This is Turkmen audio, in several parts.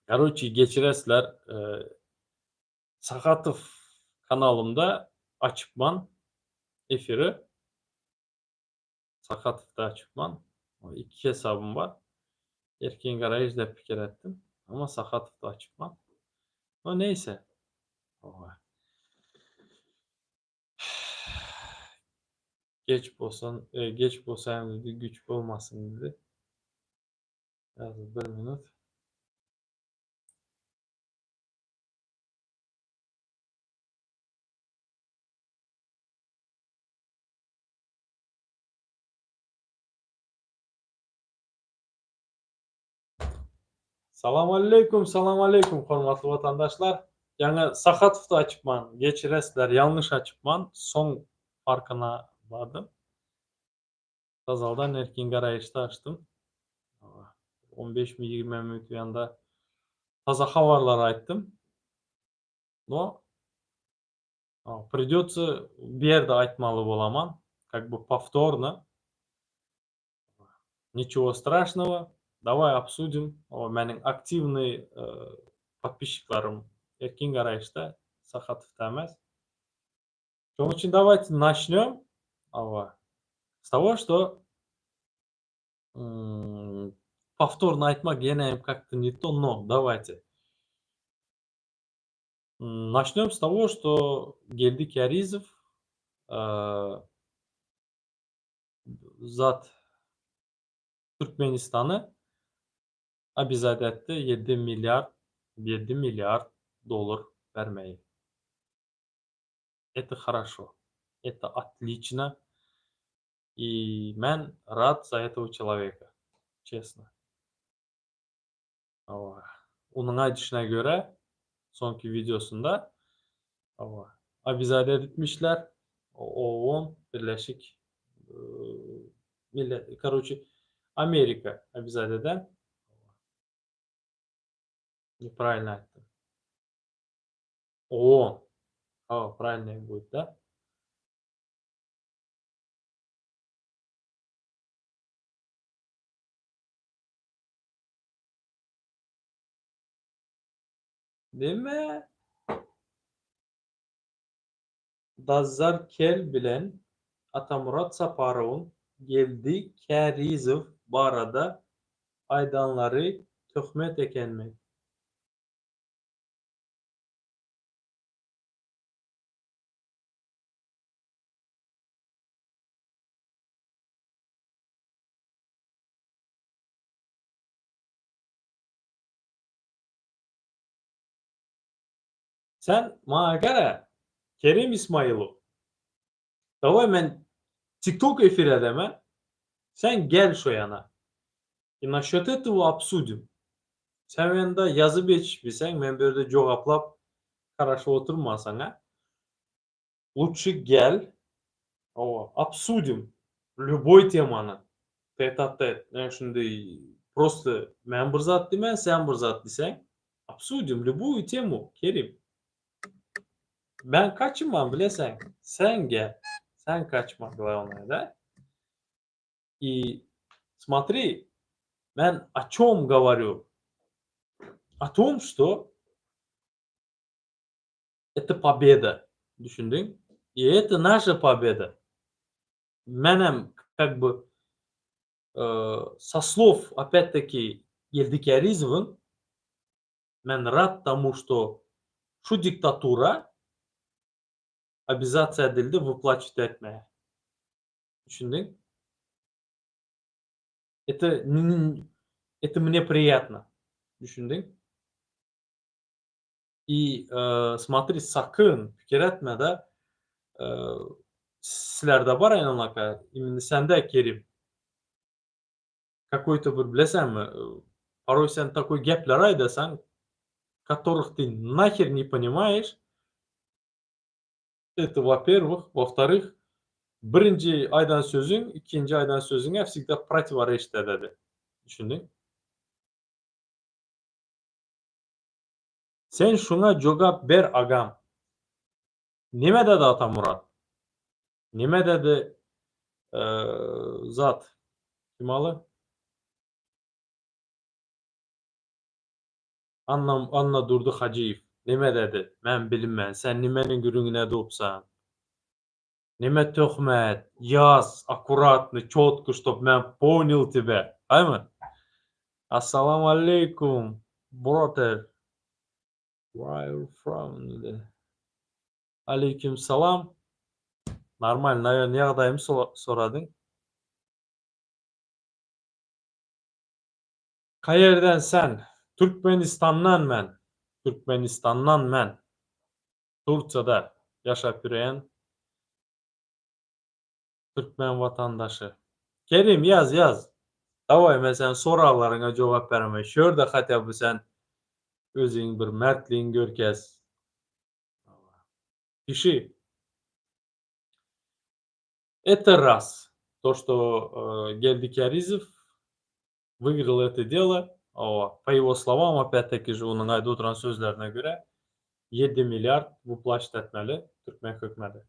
Karoçi geçiresler Sahatow kanalymda açypman efiri. Sahatowda açypman. Iki hesabym bar. Erkin Garaýew dep pikir etdim. Amma Sahatowda açypman. No neýse. Geç bolsan, geç bolsaýam dedi, güç bolmasyn dedi. Ýa bir minut. Salam aleýkum, salam aleýkum hormatly watandaşlar. Ýaňy Sahatowda açypman, geçiresizler, ýalňyş açypman, soň farkyna bardym. Gazaldan erkin garaýyşda açdym. On beşmi, ýigrimi minut ýanda taza habarlar aýtdym. No, pridýotsa bu ýerde aýtmaly bolaman, как бы powtorno. Niçego straşnogo, daway obsudим. Meniň aktiwnyý podpisçiklarym erkin garaýyşda, Sahatowda emes. Şonuň üçin dawayte naçnýom hawa s togo şto powtorno aýtmak ýene hem kak-to ne to no dawayte naçnýom s togo şto Geldi Kärizow zat Türkmenistany obizat etdi ýedi milliard ýedi milliard dollar bermegi. Это хорошо. Это отлично. И men rad za этого человека. Честно. Hawa. Onuň aýdyşyna görä, soňky wideosynda hawa, obizat edipmişler. OON, Birleşik Millet, karoçi, Amerika obizat eden. Nepravilno aýtdym. OON. Hawa, pravilno будет, da? Neme? Dazzar Kel bilen Atamurat Saparowyň Geldi Kärizow barada aýdanlary töhmet ekenmi? Sen maňa gara Kerim Ismailow. Daway men TikTok efir edeme. Sen gel şo ýana. I naşýot etowo obsudim. Sen o ýanda ýazyp ýetişmeseň men bu ýerde jogaplap garaşyp oturman saňa. Lutşy gel hawa obsudim lýuboý temany tet a tet men şundy prosto men bir zat diýmän sen bir zat diýseň obsudim lýubuýu temu Kerim men kaçman bileseň sen gel sen kaçma glawnaýa da i smotri men o çom goworю o tom şto Это pobeda, düşündiň? I это naşa pobeda. Menem kak by со slov opýat taki Geldi Kärizowyň men rad tomu şto şu diktatura obizasiýa edildi wyplaçit etmäge. Düşündiň? Это это mne priýatno. Düşündiň? I smotri sakyn pikir etmede sizlerde bar ynanaka imенно sende Kerim kakoýto bir bilesenmi poroý sen takoý gepler aýdasaň kotoryh ty naher ne ponimaýeş это во первых во wtoryh birinji aýdan sözüň ikinji aýdan sözüňe wsigda protiworeçit ededi düşündiň. Sen şuňa jogap ber agam. Neme dedi Atamurat? Neme dedi zat kim aly? Anna Annadurdy Hajyýew neme dedi? Men bilinmän. Sen nimeniň gürrüňini edopsaň? Neme töhmet? Ýaz akkuratny, çotko, ştob men ponyl tebe. Aýmy? Assalamu aleýkum, brother. Where you from? Aleýkim salam. Normalno, naýon ýagdaýymy soradyň. Kaýerden sen? Türkmenistandan men. Türkmenistandan men. Tursiýada ýaşap ýöreýän türkmen watandaşy. Kerim ýaz ýaz. Daway men seniň soraglaryňa jogap beremen. Şu ýerde hatya by sen özüň bir mertligiňi görkez. Kişi. Это раз. То, что Geldi Kärizow Выиграл это дело, hawa, po его словам, opýat-taki же onuň aýdyp oturan sözlerine görä, ýedi milliard wyplaçt etmeli türkmen hökmedi.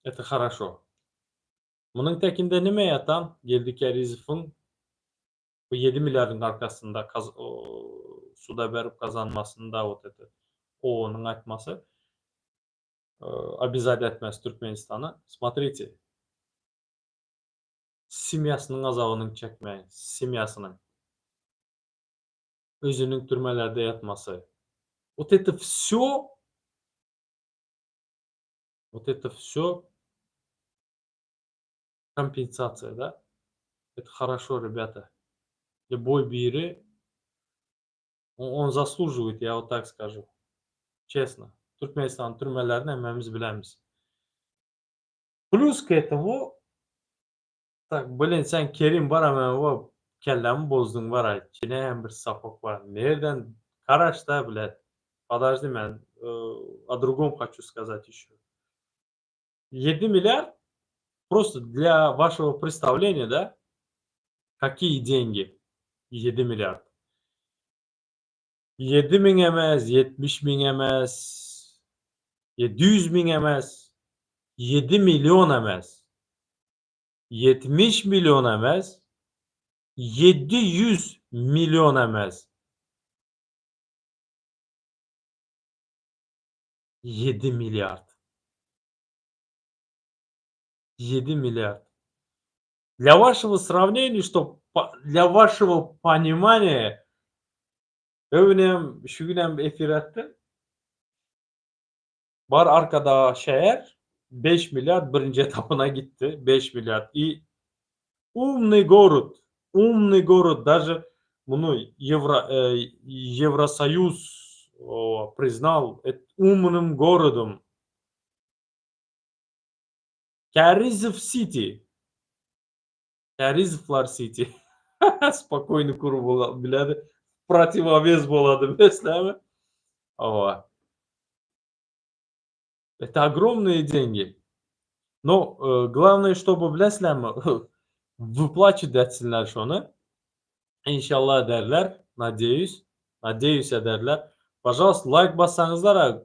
Это хорошо. Munuň tekinde nime ýatan Geldi Kärizowyň bu ýedi milliardyň arkasynda suda berip gazanmasynda wot это onuň aýtmasy obizat etmesi Türkmenistana. Смотрите. Semýasynyň azabynyň çekmegi, semýasynyň. Özüniň türmelerde ýatmasy. Wot eto wsýo, wot eto wsýo kompensasiýa da. Eto haraşo rebýata. Lýuboý biri on zaslužiwet, ýa wot tak skažu. Çesno. Türkmenistanyň türmelerini hemmämiz bilemiz. Plýus k etomu tak blin sen Kerim bara men wa kellämi bozduň bara çinem bir sapok bar nerden karaş da blet podожди men o drugom haçu skazat ýeşo ýedi milliard prosto dlya waşego predstavleniýa da kakiýi dengi ýedi milliard 7000 emes, 70 miň emes, 700 miň emes, 7 million emes, 70 million emes, 700 million emes. 7 milliard. 7 milliard. Для вашего сравнения, чтоб для вашего понимания Öwünem şu günem efir etdi. Bar arkada şäher 5 milliard birinji etapyna gitdi 5 milliard i umnyý gorod umnyý gorod daže muny ýewro ýewrosoýuz priznal umnym gorodom Kärizow siti Kärizowlar siti spokoýny kurup biledi protivowes bolady bilesizlermi hawa это ogromnyýe dengi no glawnyý ştoby bilesizlermi wyplaçit etsinler şony inşallah ederler nadeýus nadeýus ederler pažalsta laýk bassaňyzlar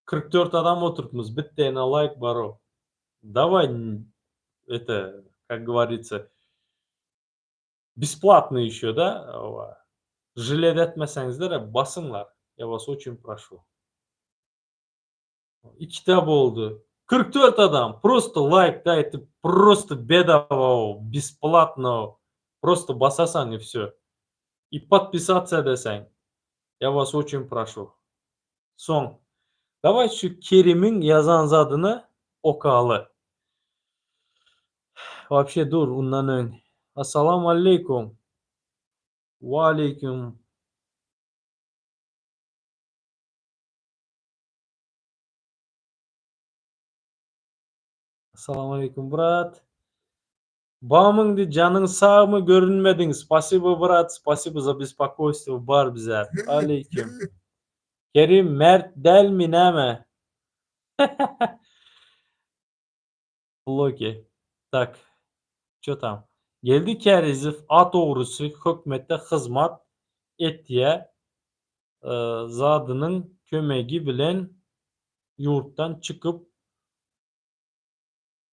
44 adam oturypmyz bittene laýk baro daway это как goworится besplatno ýeşo da želed etmeseňizler basyňlar ya was oçin proşu ikite boldy 44 adam prosto laýk daýte prosto bedawa besplatno prosto basasaň i wsё i podpisatsa edeseň ya was oçin proşu Soň, Daway şu Kerimiň ýazan zadyny okaly. Wapşe dur, undan öň. Assalamu aleýkum. Waleýkim. Assalamu aleýkum brat. Bamyň di janyň sagmy görünmediň spasibo brat spasibo za bespokoystvo bar bize aleýkim Kerim mert dälmi näme Bloki tak ço tam Geldi Kärizow at ogrusy hökmete hyzmat etýä zadynyň kömegi bilen ýurtdan çykyp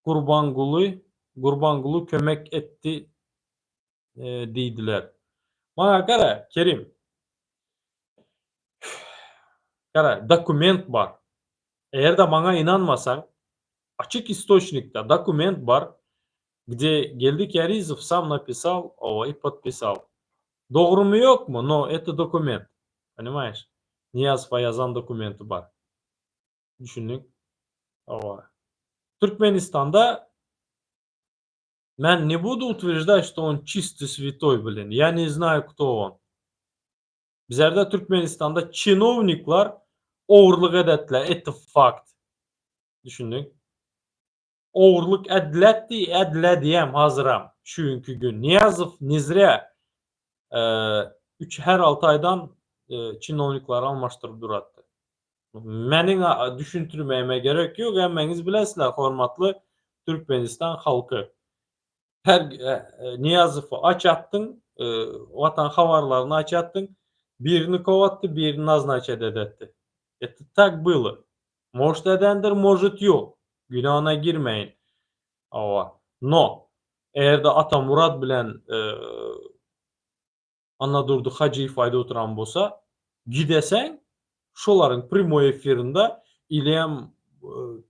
Gurbanguly Gurbanguly kömek etdi diýdiler. Maňa gara, Kerim. Gara, dokument bar. Eger-de maňa ynanmasaň, açyk istoçnikde dokument bar, gde Geldi Kärizow sam napisal owa i podpisal. Dogrumy ýokmy, no eto dokument. Ponimaýeş? Nyýazowa ýazan dokumenti bar. Düşündiň? Owa. Türkmenistanda men ne budu utwерждать, что on çisty switoý blin. Ya ne znaýu kto on. Bizlerde Türkmenistanda çinownikler ogurlyk edetler, eto fakt. Düşündiň? Ogurlyk ediletdi, ediledýäm hazyram şu günki gün. Nyýazow ne zrya üç her alty aýdan çinownikleri almaşdyryp duratdy. Meniň düşündirmegime gerek ýok, hemmäňiz bilesizler hormatly Türkmenistan halky. Her Nyýazowy açatdyň, Watan habarlaryny açatdyň, birini kowatdy, birini naznaçet edetdi. Eto tak bylo. Может edendir, может ýok. Günahyna girmäýin. Hawa. No, eger-de Atamyrat bilen Annadurdy Hajyýew aýdyp oturan bolsa, gideseň, şolaryň primoý efirinde ilem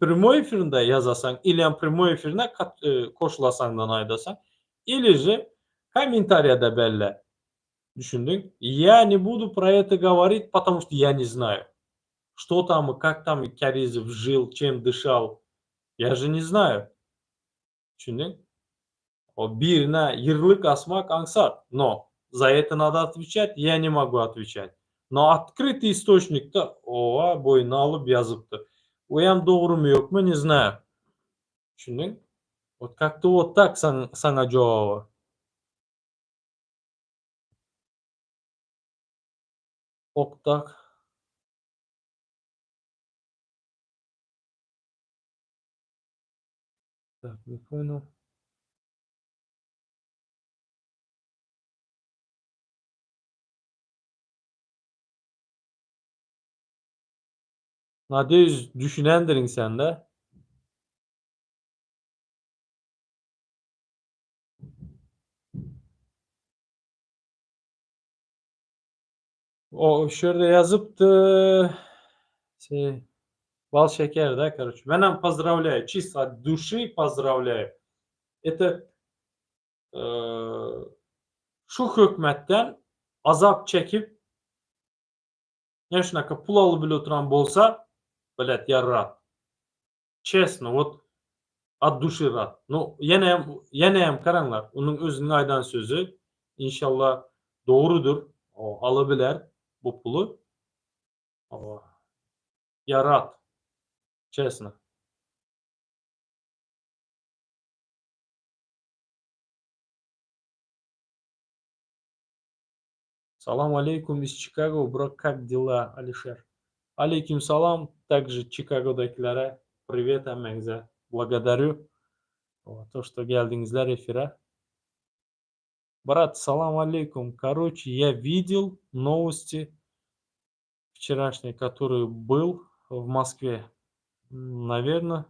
primoý efirinde ýazasaň, ilem primoý efirine goşulasaňdan aýdasaň, ili же kommentariýada belle. Düşündiň? Ýa ne budu pro eto govorit, potomu što ýa ne znaýu. Što tam i kak tam Kärizow žil, çem dyşal, ýa že ne znaýu. Düşündiň? O birine ýerlik asmak aňsat, no za eto nado otweçat, ýa ne mogu otweçat. No otkrytyý istoçnikde owa boýnuna alyp ýazypdyr. Oýam dogrumy ýokmy ne znaýu. Düşündiň? Wot kak-to wot tak saňa jogaby. Okdak. Tak, ne poňel. Nadeyus düşünendirin sende. O şu ýerde ýazypdy. Şey, bal şeker da, короче. Menem pozdrawlýaýu, çisto от duşi pozdrawlýaýu. Это şu hökümetden azap çekip ne şunaka pul alyp bile oturan bolsa, blet, ýa rad. Çesno, wot at duşi rad. Nu, ýene ýene hem garaňlar, onuň özüniň aýdan sözi, inşallah dogrudyr, o alabiler bu puly. Ýa rad. Çesno. Salam aleýkum iz Çikago bro kak dela Alişer. Aleýkim salam takže Çikagodakilere priwet hemmäňize blagodarýu to što geldiňizler efire. Brat salam aleýkum karoçe ýa widel nowosti wçeraşniý kotoryý byl w Moskwe nawerno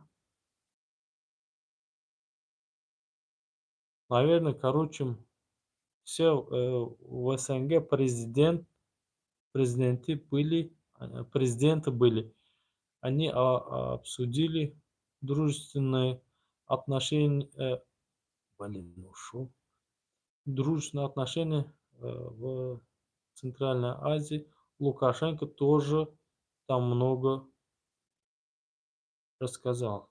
Nawerno karoçim wse w SNG prezident prezidenti byli prezidenty byli oni obsudili drujestwennye otnoşeniýa blin uşol drujestwennye otnoşeniýa w Tsentralnoý Aziýi Lukaşenko tože tam mnogo rasskazal.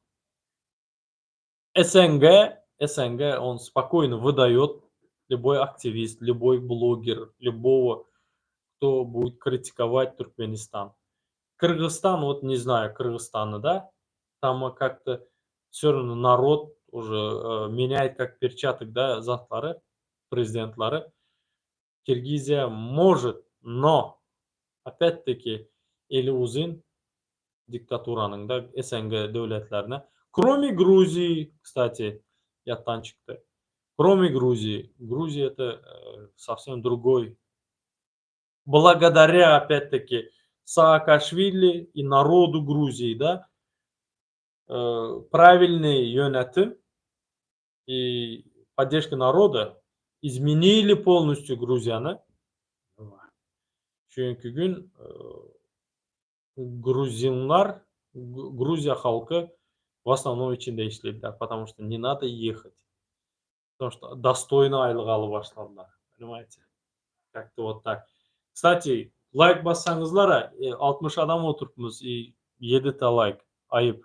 SNG, SNG on spokoýno wydaýot lýuboý aktiwist, lýuboý bloger, lýubogo kto budet kritikować Türkmenistan. Kyrgyzstan wot ne znaýu Kyrgyzstany da, tam kak-to wsё rawno narod уже menýaýt kak perçatok da zatlary, prezidentlary. Kirgiziýa может, no opýat taki eli uzyn diktaturanyň da SNG döwletlerine, kromi Gruzii, kstati, ýatdan çykdy. Kromi Gruzii, Gruziýa eto sowsem drugoý. Blagodarýa opýat taki Saakaşwili i narodu Gruzii da prawilnyý ýönetim i poddežka naroda izmenili polnostýu Gruziýany. Şu günki gün. Gruzinlar, Gruziýa halky w osnovnom içinde işlediler, потому что ne nado ýehat. Потому что dostoýny aýlyk alyp başladylar. Понимаете? Как-то вот tak. Kstati, laýk bassaňyzlara, 60 adam oturypmyz i 7 ta laýk. Aýyp.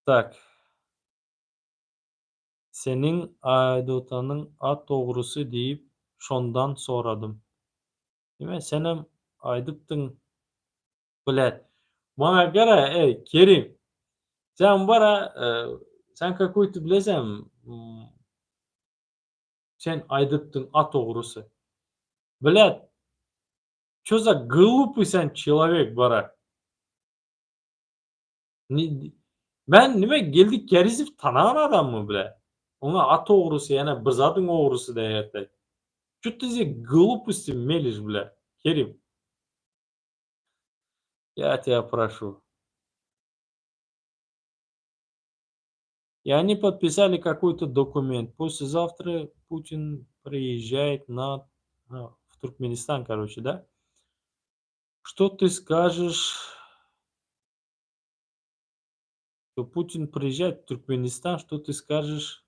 Tak. Seniň aýdotanyň a dogrusy diýip şondan soradym. Nime senem aýdypdyň blät. Maňa gara eý Kerim. Sen bara sen kakoýty bileseň sen aýdypdyň at ogrusy. Blät. Ço za glupyý sen çelowek bara. Men nime Geldi Kerizow tanan adammy bile. Oňa at ogrusy ýene bir zadyň ogrusy diýerdi. Ço ty ze gluposti meliş bile Kerim. Ya тебя прошу. И они подписали какой-то документ. Послезавтра Путин приезжает на, в Туркменистан, короче, да? Что ты скажешь? Что Путин приезжает в Туркменистан, что ты скажешь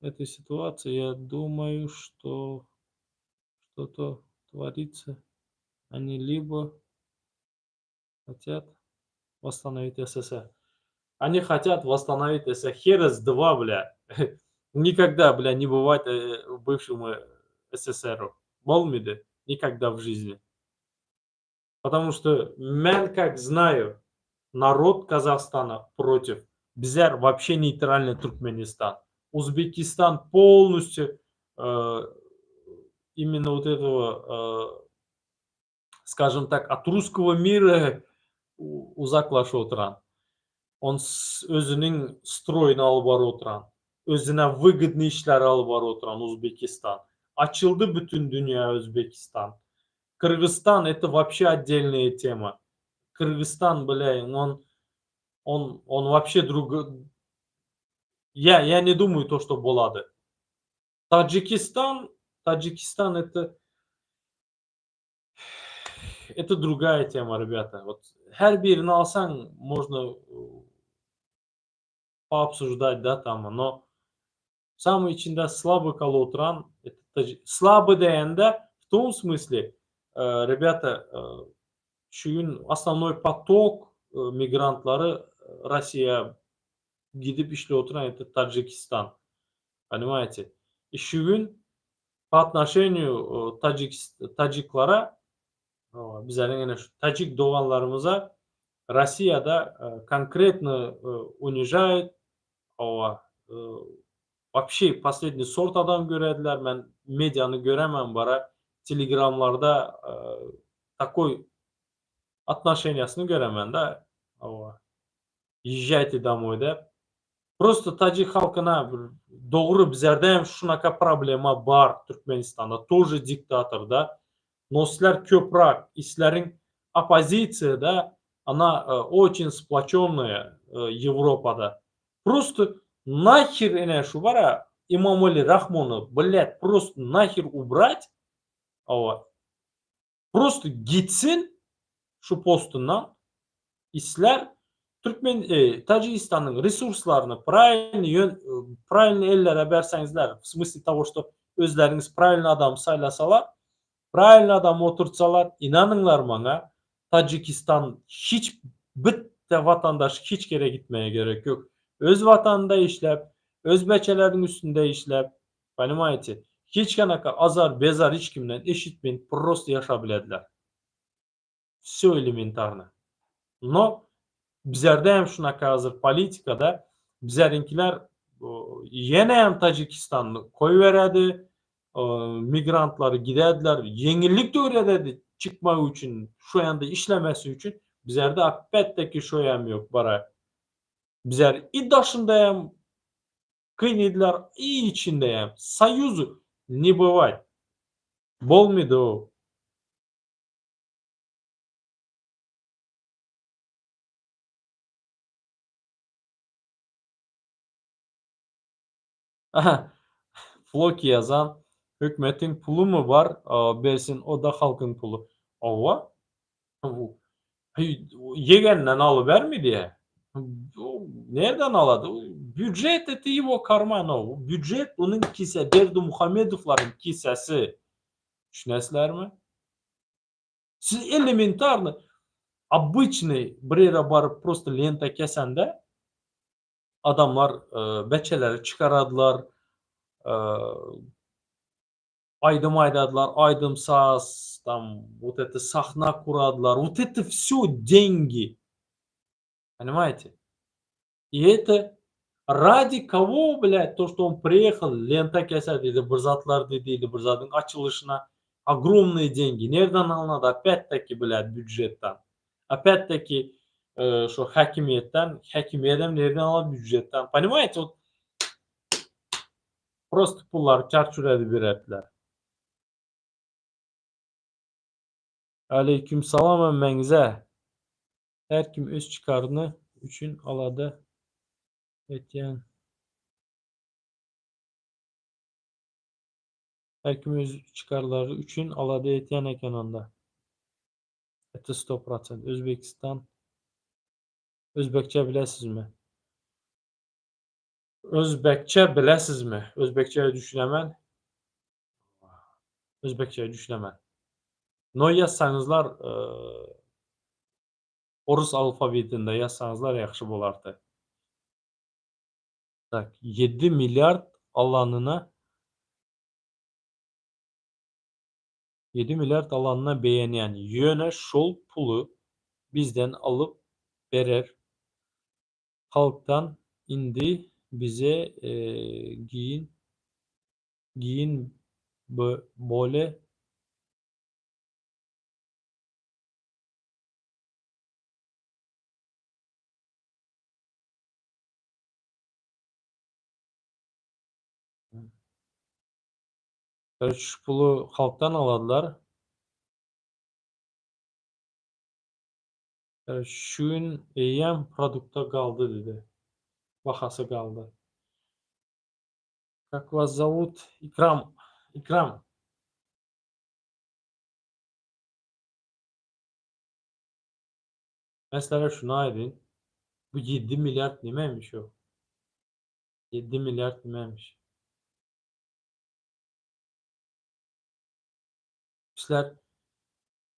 этой ситуации? Я думаю, что что-то творится. Они либо хотят восстановить СССР. Они хотят восстановить СССР. Херес 2, бля. Никогда, бля, не бывает бывшему СССРу. Bolmady. Никогда в жизни. Потому что men как знаю, народ Казахстана против. Bizler вообще нейтральный Туркменистан. Узбекистан полностью именно вот этого, скажем так, от русского мира uzaklaşyp oturan. On özüniň stroýyny alyp baryp oturan. Özüne wygodny işleri alyp baryp oturan Uzbekistan. Açyldy bütün dünýä Özbekistan. Kyrgyzstan это вообще отдельная тема. Kyrgyzstan, бля, он вообще друг я не думаю то, что bolady. Таджикистан, Таджикистан это другая тема, ребята. Вот her birini alsaň можно пообсуждать, да, там, но самый içinde слабый galyp oturan это слабый diýende в том смысле, ребята, şu gün основной поток migrantlary Rossiýa gidip işläp oturan это Таджикистан. Понимаете? И şu gün по отношению таджиклара bizleriň ene şu tajik doganlarymyza Rossiýada конкретно унижает, вообще последний sort adam görediler. Men mediany göremem bara telegramlarda такой отношениясini göremen da. Езжайте домой diýip. Просто tajik halkyna bir dogry bizlerde hem şunaka problema bar Türkmenistanda. Тоже diktator da. Но sizler köprak isleriň oppozisiýa da она очень сплоченная Европада. Просто нахер ene şu bara Эмомали Рахмона, блядь, просто нахер убрать. Просто gitsin şu postundan isler Türkmen Tajikistanyň resurslaryny правильно ýön правильно ellere berseňizler, в смысле того, что özleriňiz правильно adam saýlasalar, правильно adam oturtsalar, inanyňlar maňa, Tajikistan hiç bitte watandaş hiç ýere gitmeye gerek ýok. Öz watanynda işläp, öz beçeleriniň üstünde işläp, понимаете? Hiç kanaka azar bezar hiç kimden eşitmeýin, просто ýaşap bilediler. Все элементарно. Но bizlerde hem şunaka hazır politikada bizlerinkiler ýene hem Tajikistany goýberedi, migrantlary giderdiler, ýeňillik döwrededi çykmak üçin, şu ýanda işlemesi üçin. Bizlerde опять-таки şo hem ýok bara. Bizler i daşynda hem kyn i içinde hem. Союзу не бывает. Bolmady o. Aha. Floki ýazan hökümetiň puly bar, bersin o da halkyň puly. Hawa. Ýegenden alybermi diýýär. Nerden alady? Býujet eti ýo karman o. Býujet onuň kise Berdimuhamedowlaryň kisesi. Düşünesizlermi? Siz elementarny obyçnyý bir ýere baryp prosto lenta kesende adamlar beçeleri çykaradylar, aýdym aýdadylar, aýdym-saz, tam wot eto sahna kuradylar, wot eto wsё dengi. Ponimaýte? I eto radi kogo blýat to što on priýehal lenta keser diýdi bir zatlar diýdi ili bir zadyň açylyşyna ogromnyý dengi nerden alynady opýat taki blýat býudžetdan opýat taki şo häkimiýetden häkimiýedem nerden alady býudžetdan ponimaýte wot prosto pullary çarçur edip bererdiler. Aleýkum salam hemmäňize. Her kim öz çykaryny üçin alada etýän. Her kim öz çykarlary üçin alada etýän eken onda. Eti sto prosent. Özbekistan Özbekçe bilesizmi? Özbekçe bilesizmi? Özbekçe düşünemen. Özbekçe düşünemen. No ýazsaňyzlar orus alfawitinde ýazsaňyzlar ýagşy bolardy. Tak, ýedi milliard alanyna 7 milliard alanyna begenýän, ýöne şol puly bizden alyp berer halkdan indi bize giýin giýin bole Şu puly halkdan aladylar. Şu gün eýýäm produkta galdy diýdi. Bahasy galdy. Kak was zowut? Ikram. Ikram. Men sizlere şuny aýdyn. Bu 7 milliard nimemiş o? 7 milliard nimemiş? Sizler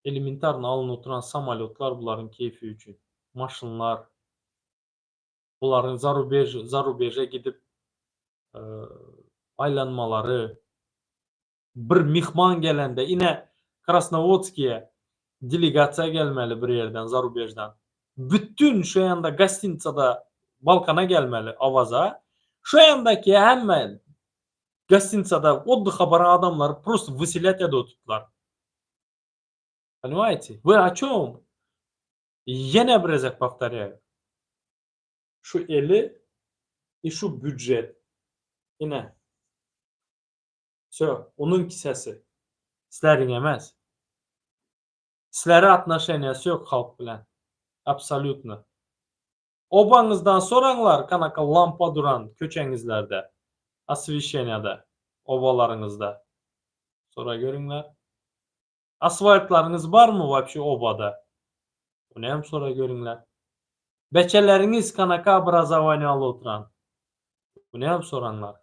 elementarny alyn oturan samolýotlar bularyň keýfi üçin. Maşynlar. Bularyň zarubež zarubeže gidip aýlanmalary. Bir myhman gelende ine Krasnowodskiýe delegasiýa gelmeli bir ýerden zarubežden. Bütin şo ýanda gostinitsada Balkana gelmeli Awaza. Şo ýandaki hemme gostinitsada otdyha baran adamlary prosto wyselýat edip otupdylar. Ponimaýte? Вы o çom? Ýene bir gezek powtorýaýu. Şu eli i şu býudžet. Ine. Wsё, onuň kisesi. Sizleriň emes. Sizlere atnoşeniýasy ýok halk bilen. Absolýutno. Obaňyzdan soraňlar kanaka lampa duran köçeňizlerde, osweşeniýada, obalaryňyzda. Sora görüňler. Asfaltlaryňyz barmy wapşe obada? Ony hem sora görüňler. Beçeleriňiz kanaka obrazowaniýa alyp oturan? Ony hem soraňlar.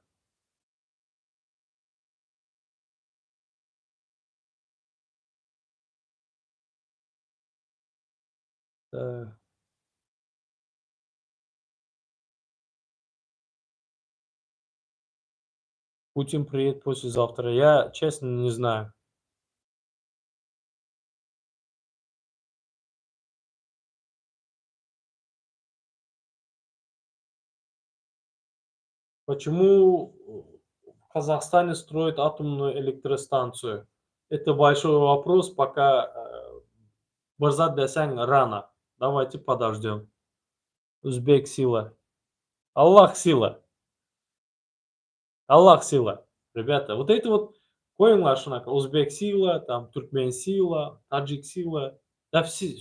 Putin prijedit poslezawtra. Ýa çesno ne znaýu. Почему в Казахстане строят атомную электростанцию? Это большой вопрос, пока bir zat deseň rano. Давайте подождем. Uzbek sila. Allah sila. Allah sila. Ребята, вот это вот goýuňlar şunaka uzbek sila, tam türkmen sila, tajik sila. Da vsi,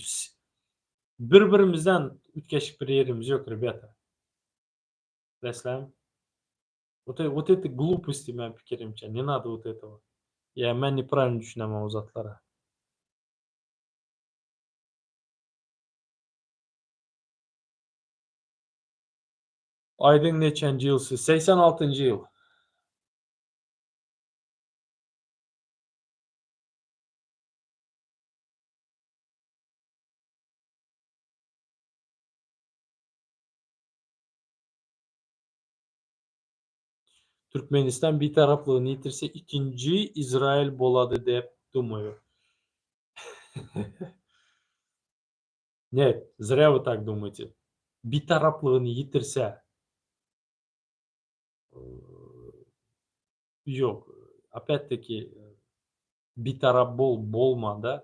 bir-birimizden üýtgeşik bir ýerimiz ýok, ребята. Bilesizlermi? Вот, вот это глупости meň pikirimçe. Не надо вот этого. Ýa men неправильно düşünemän o zatlara. Aýdyň neçenji ýyl siz? 86-njy ýyl. Türkmenistan bitaraplygyny ýitirse ikinji Izrail bolady dep dumaýu. Net, zrya вы tak dumaýte. Bitaraplygyny ýitirse Ýok, opýat taki bitarap bol bolma da.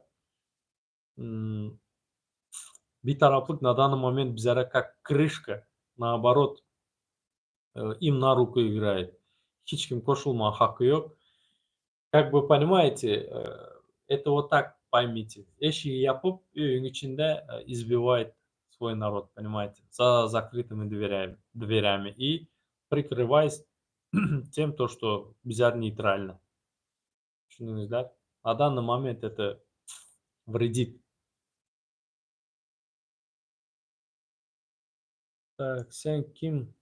Bitaraplyk na dannyý moment bizara kak kryşka, naoborot im na ruku igraýet. Hiç kim goşulmaga haky ýok. Kak by ponimaýete, eto wot tak poýmite. Eşigi ýapyp öýüň içinde izbiwaýet svoý narod, ponimaýete, za zakrytymi dwerýami i prikrywaýs tem to şto bizar neýtralny. Düşündiňizler? Na dannyý moment eto wredit. Tak, sen kim?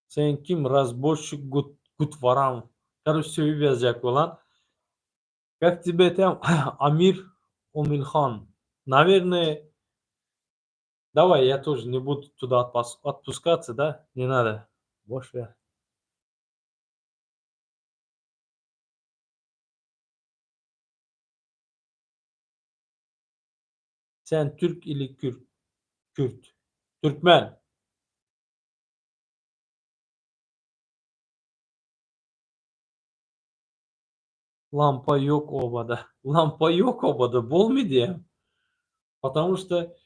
Sen kim razborşik gut gutwaram. Karoç söýüp ýazjak bolan. Kak tebe tam Amir Omilhan. Nawernoe Daway ya тоже ne budu tuda otpuskatsa da ne nada boş ver. Sen türk ili kürt kürt türkmen. Lampa ýok obada. Lampa ýok obada bolmy diýýän. Потому что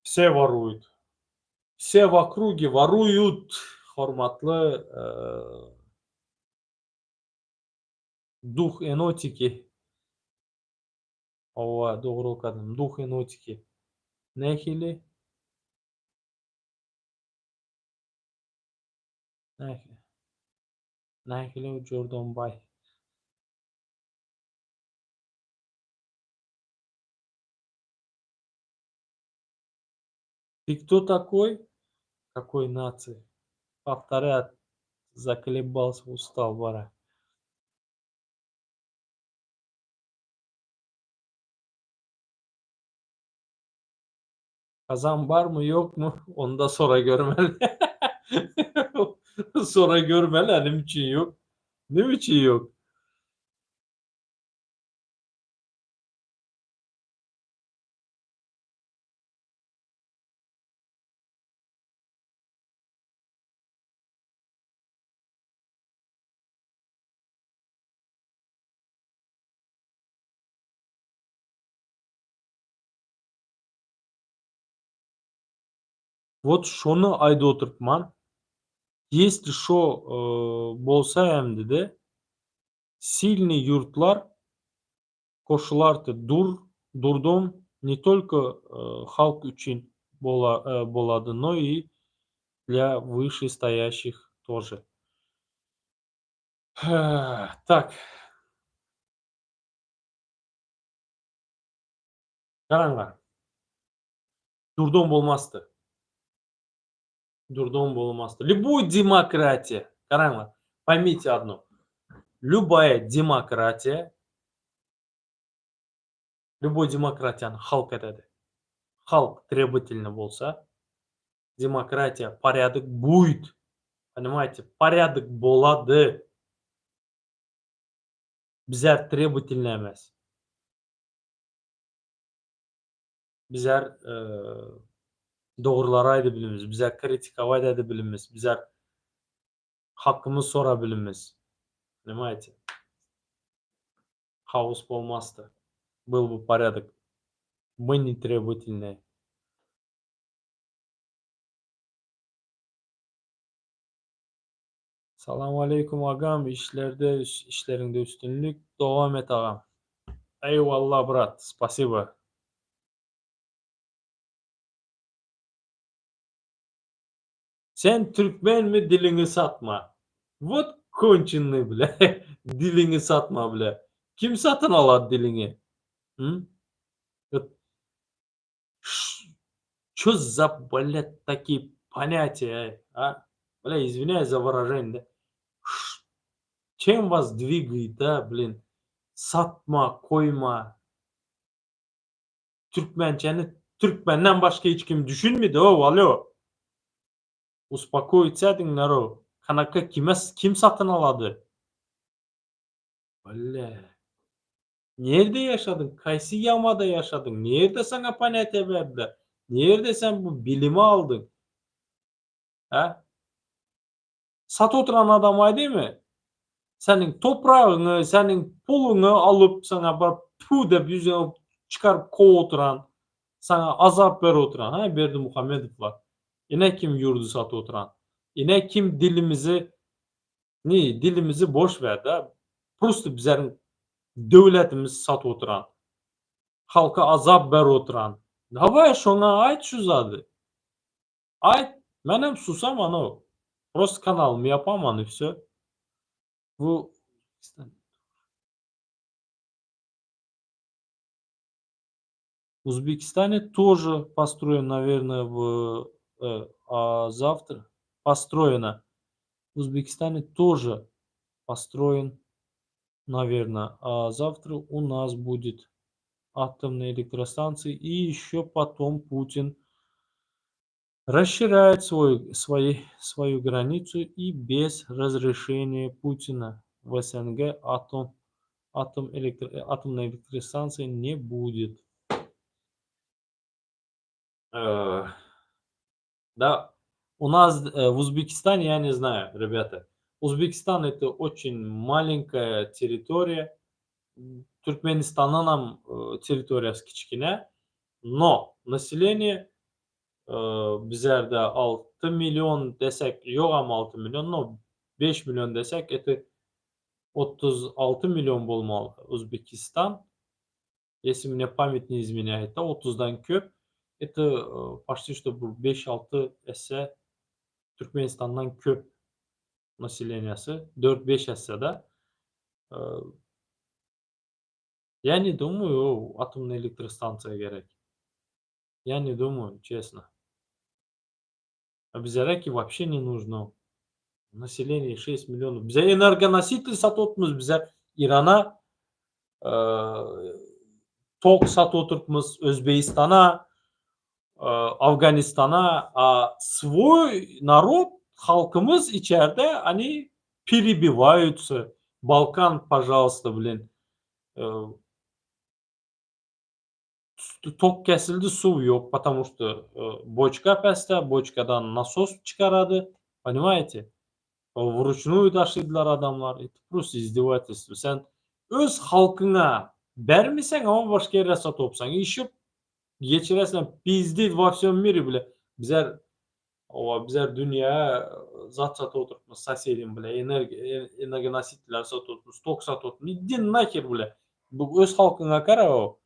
все woruýut. Все w okruge woruýut hormatly Duh enotiki. Hawa, dogry okadym. Duh enotiki. Nähili? Nähili? Nähili Jordonbaý? Ты кто такой? Какой нации? Powtorýat zakолебался устал bara. Kazan barmy ýokmy onda sora görmeli. Sora görmeli a neme üçin ýok? Neme üçin ýok? Wot şony aýdyp oturypman. Ýesli şo bolsa ämdide silnyý ýurtlar goşulardy dur durdom ne tolko halk üçin bolady no i dlya wyşestoýaşih tože. Tak. Garaňlar. Durdom bolmasdy. Durdom bolmasdy. Lýuboý demokratiýa. Garaňlar. Pojmite odno. Lýubaýa demokratiýa Lýuboý demokratiýany halk ededi. Halk trebovatelny bolsa, demokratiýa, porýadok buýt. Ponimaýte, porýadok bolady. Bizler trebovatelny emes. Bizler dogrulary aýda bilimiz, bizler kritikować ede bilimiz, bizler hakymyz sora bilimiz. Ponimaýte? Haos bolmasdy. Byl by porýadok. My ne trebovatelnyý. Salam aleýkum agam işlerde işleriňde üstünlik dowam et agam. Eýwalla brat spasiba. Sen türkmenmi diliňi satma. Wot konçennyý ble diliňi satma ble. Kim satyn alady diliňi? Hü? Ço za blet takie ponýatiýa a? Bля izwinýaýs za wyraženiýe da. Çem was dwigaýt a blin satma koýma türkmençäni türkmenden başga hiç kim düşünmedi ow alo. Uspokoýit ediň naro kanaka kime kim satyn alady? Bля. Nirde ýaşadyň, kaýsy ýamada ýaşadyň, nirde saňa ponýatiýa berdiler, nirde sen bu bilimi aldyň? Hä? Satyp oturan adam aýdymy? Seniň topragyňy, seniň puluňy alyp, saňa baryp tfu diýip ýüzüňe çykaryp kowup oturan, saňa azap berip oturan, hä, Berdimuhamedowlar. Ine kim ýurdy satyp oturan. Ine kim dilimizi Ni dilimizi boş ver da prosto bizleriň döwletimizi satyp oturan halka azap berip oturan daway şoňa aýt şu zady aýt menem susaman o prosto kanalymy ýapaman i wsё bu Uzbekistane тоже построен наверное в а завтра построена в Узбекистане тоже построен наверно а завтра у нас будет атомная электростанция и еще потом Путин расширяет свой свои свою границу и без разрешения Путина в СНГ атом атом электро атомной электростанции не будет. Да, у нас в Узбекистане, я не знаю, ребята. Узбекистан это очень маленькая территория. Türkmenistandanam territoriýasy kiçgine, no naseleniýe bizerde 6 million desek, ýogam 6 million, no 5 million desek, это 36 million bolmaly Uzbekistan. Если мне pamять ne izmenýaýet da otuzdan köp, это почti что bir beş-altı esse Türkmenistandan köp naseleniýasy, dört-beş esse da. Ya ne dumаю, atomnyý elektrostansiýa gerek. Ya ne dumаю, çesno. A bizereki wapşe ne нужно. Naseleniýe şest million. Bize energonositel satyp otyrmyz, bize Irana tok satyp otyrmyz, Özbegistana, Afganistana, a svoý narod, halkymyz içerde oni perebiwaýutsa. Balkan, pažalsta, blin. Tok kesildi, suw ýok, потому что boçka pesde, boçkadan nasos çykarady, ponimaýete? Wruçnuýu daşydylar adamlar, это просто izdevatelstvo. Sen öz halkyňa bermeseň, amma başga ýere satypsaň, işip geçiresiň, pizdit во всем mire bile. Bizler owa, bizler dünýä zat satyp oturypmyz, sosedem bile, energiýa, energonositeller satyp oturypmyz, tok satyp oturypmyz, idi naher bile. Bu öz halkyňa gara o.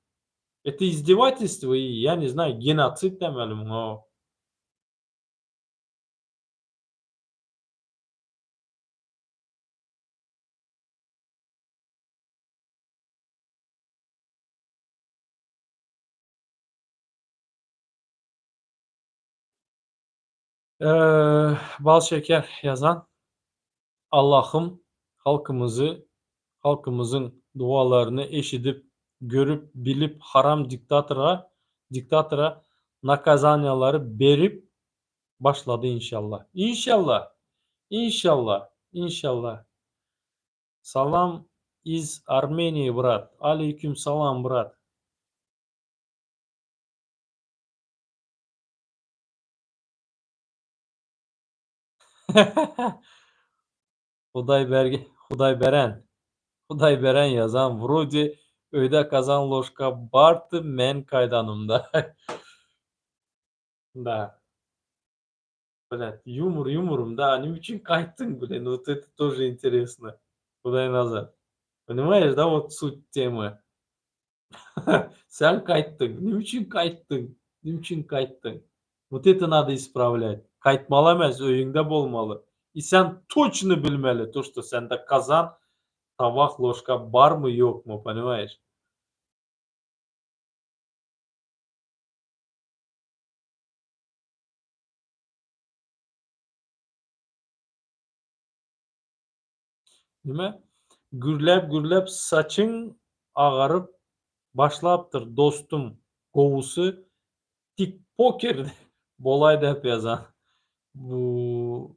Это издевательство и я не знаю genotsid demeli muňa. Bal şeker ýazan Allahym halkymyzy halkymyzyň dualaryny eşidip görüp bilip haram diktatora diktatora nakazaniýalary berip başlady inşallah inşallah inşallah inşallah Salam iz Armeniýi brat Aleýküm salam brat. Hudaýbergen, Hudaýberen, Hudaýberen ýazan wrode öýde kazan ložka bardy men gaýdanymda. Da. Blet, ýumor ýumorum da, neme üçin gaýtdyň bilen, wot это тоже interesno. Hudaýnazar. Понимаешь, да, вот sut temy. Sen gaýtdyň. Neme üçin gaýtdyň? Neme üçin gaýtdyň? Wot это nado ispravlýat. Gaýtmaly emes, öýüňde bolmaly. I sen toçno bilmeli, to, što sende kazan. Tabak ložka barmy ýokmy ponimaýeş. Nime? Gürläp gürläp saçyň agaryp başlapdyr dostum gowusy tikpoker bolaý dep ýazan bu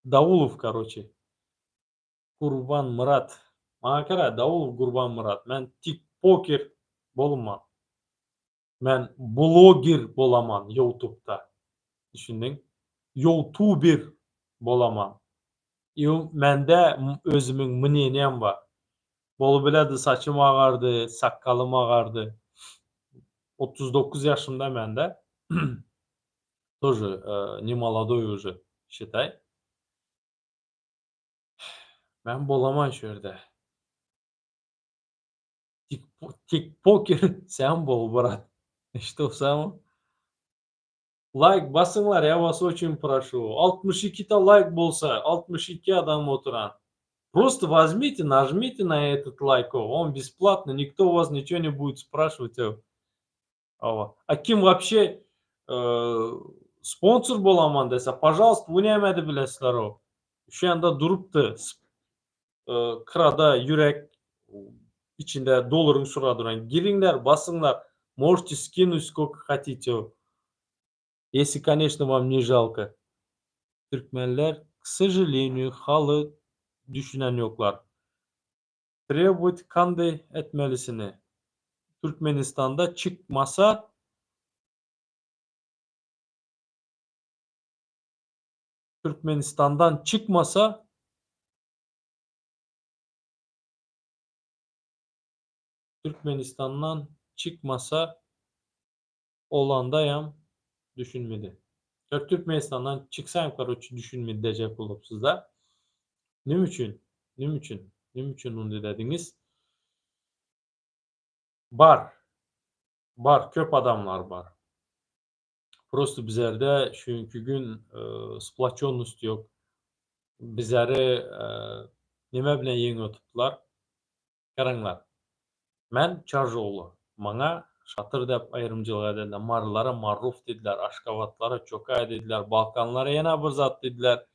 Dawulow karoçe Gurban Myrat maňa kara Dawulow Gurban Myrat men tikpoker bolman men bloger bolaman youtubda düşündiň youtuber bolaman i mende özümiň mneniýam bar bolubiledi saçym agardy sakgalym agardy 39 ýaşymda mende тоже ne molodoý уже считай men bolaman şu ýerde. Tik poker sen bol brat. Eşidipsiňmi? Laýk basyňlar ya vas oçin proşu. 62 ta laýk bolsa 62 adam oturan. Prosto vozmite najmite na etot layk on besplатно nikto u vas niçego ne budet spraşivat. Hawa. A kim wapşe sponsor bolaman dese pažalst bu nämedi bilesizler-ow. Şu ýanda durupdy krada ýürek içinde dolaryň sura duran. Giriňler basyňlar możete skinуть skolko hatite. Ýesli koneçno wam ne žalko. Türkmenler k sožaleniýu haly düşünen ýoklar. Trebowat kanday etmelisini. Türkmenistanda çykmasa Türkmenistandan çykmasa Türkmenistandan çykmasa olandayam düşünmedi. Türkmenistandan çyksayam karoçi düşünmedi dejek bolupsyzda. Nime üçin? Nime üçin? Nime üçin undy dediňiz? Bar. Bar, köp adamlar bar. Prosto bizlerde şu günki gün splaçennost ýok. Bizleri nime bilen ýeňip oturtdylar? Garaňlar. Men Çarjogly. Maňa şatyr dep aýrymçylyk edildi. Marylara Marruf diýdiler, Aşgabatlara Çokaý diýdiler, Balkanlara ýene bir zat diýdiler.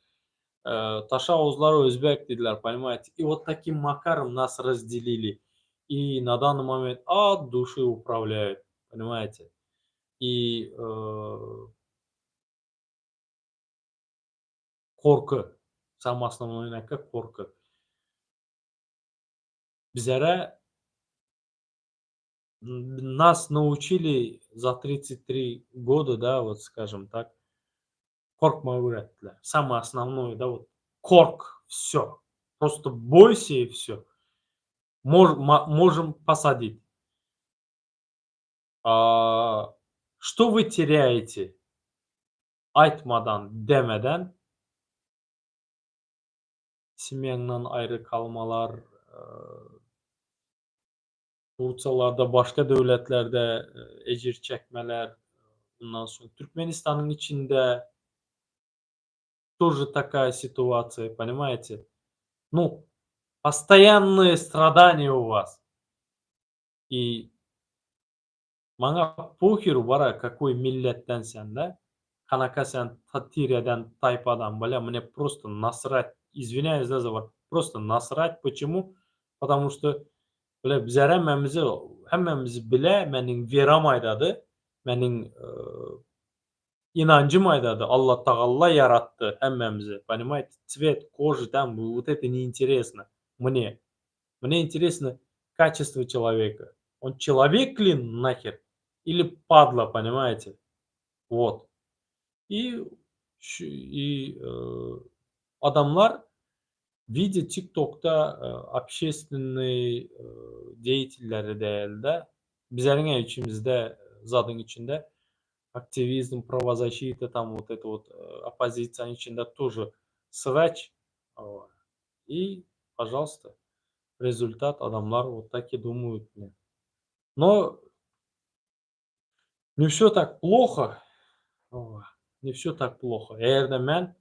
Taşauzlara özbek diýdiler, ponimaýte. I wot takim makarom nas razdelili. I na dany moment at duşy upravlýaýut, ponimaýte. I gorky, samyý osnownoý näka gorky. Bizlere nas nauçili za 33 goda, da, wot skažem tak, korkmagy öwretdiler. Samyý osnownoý, da, wot kork, wsё. Prosto boýsya i wsё. Možem posadit. Što wy terýaýete? Aýtmadan, demeden semýaňdan aýry kalmalar, Tursiýalarda, başga döwletlerde ejir çekmeler, ondan soň Türkmenistanyň içinde тоже takaýa situasiýa, ponimaýete? Nu, postoýannyýe stradaniýa u was. I maňa poheru bara kakoý milletden sen da, kanaka sen tireden taýpadan bla mne prosto nasrat izwinýaýus da za prosto nasrat počemu potamu şto bla bizler hemmämizi hemmämizi bile meniň weram aýdady meniň ynanjym aýdady Allatagalla ýaratdy hemmämizi ponimaýte tswet koži tam wot eto ne interesno mne Mne interesno kaçestvo çeloveka. On çelovek li naher ili padla ponimaete. Vot. I şu i adamlar widýa tik tokda obşestwennyý deýatelleri dälde bizleriňä içimizde zadyň içinde aktiwizm prawozaşita tam wot eto wot oppozisiýanyň içinde тоже sraç I pažalsta rezultat adamlar wot tak i dumают ne. No ne wsё tak ploho ne wsё tak ploho. Eger-de men.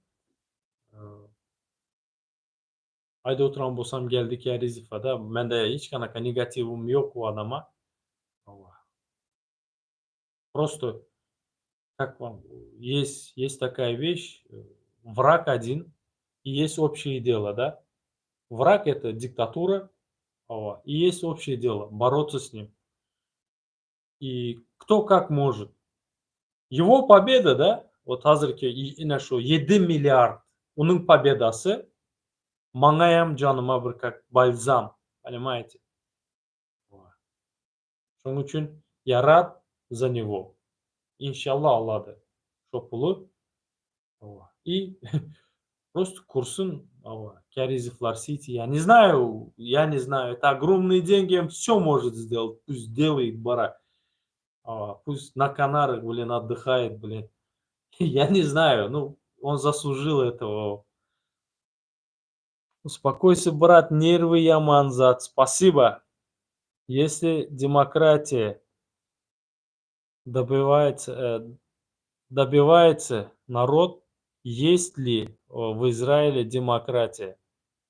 Aýdyp oturan bolsam Geldi Kärizowa-da, mende hiç kanaka negatiwim ýok bu adama. Hawa. Prosto как вам, есть, есть такая вещь, враг один и есть общее дело, да? Враг это диктатура, hawa, и есть общее дело, бороться с ним. И кто как может. Его победа, да, вот hazirki ine şu 7 milliard onuň pobedasy maňa hem janyma bir как бальзам, понимаете? Şonuň üçin я рад за него. Inşallah alady şo puly. И просто kursun Kärizowlar City. Я не знаю, я не знаю. Это огромные деньги, он все может сделать. Пусть делает, бара. Пусть на Канарах, блин, отдыхает, блин. Я не знаю, ну, он заслужил этого. Успокойся, брат, нервы ýaman zat. Спасибо. Если демократия добивается народ, есть ли в Израиле демократия?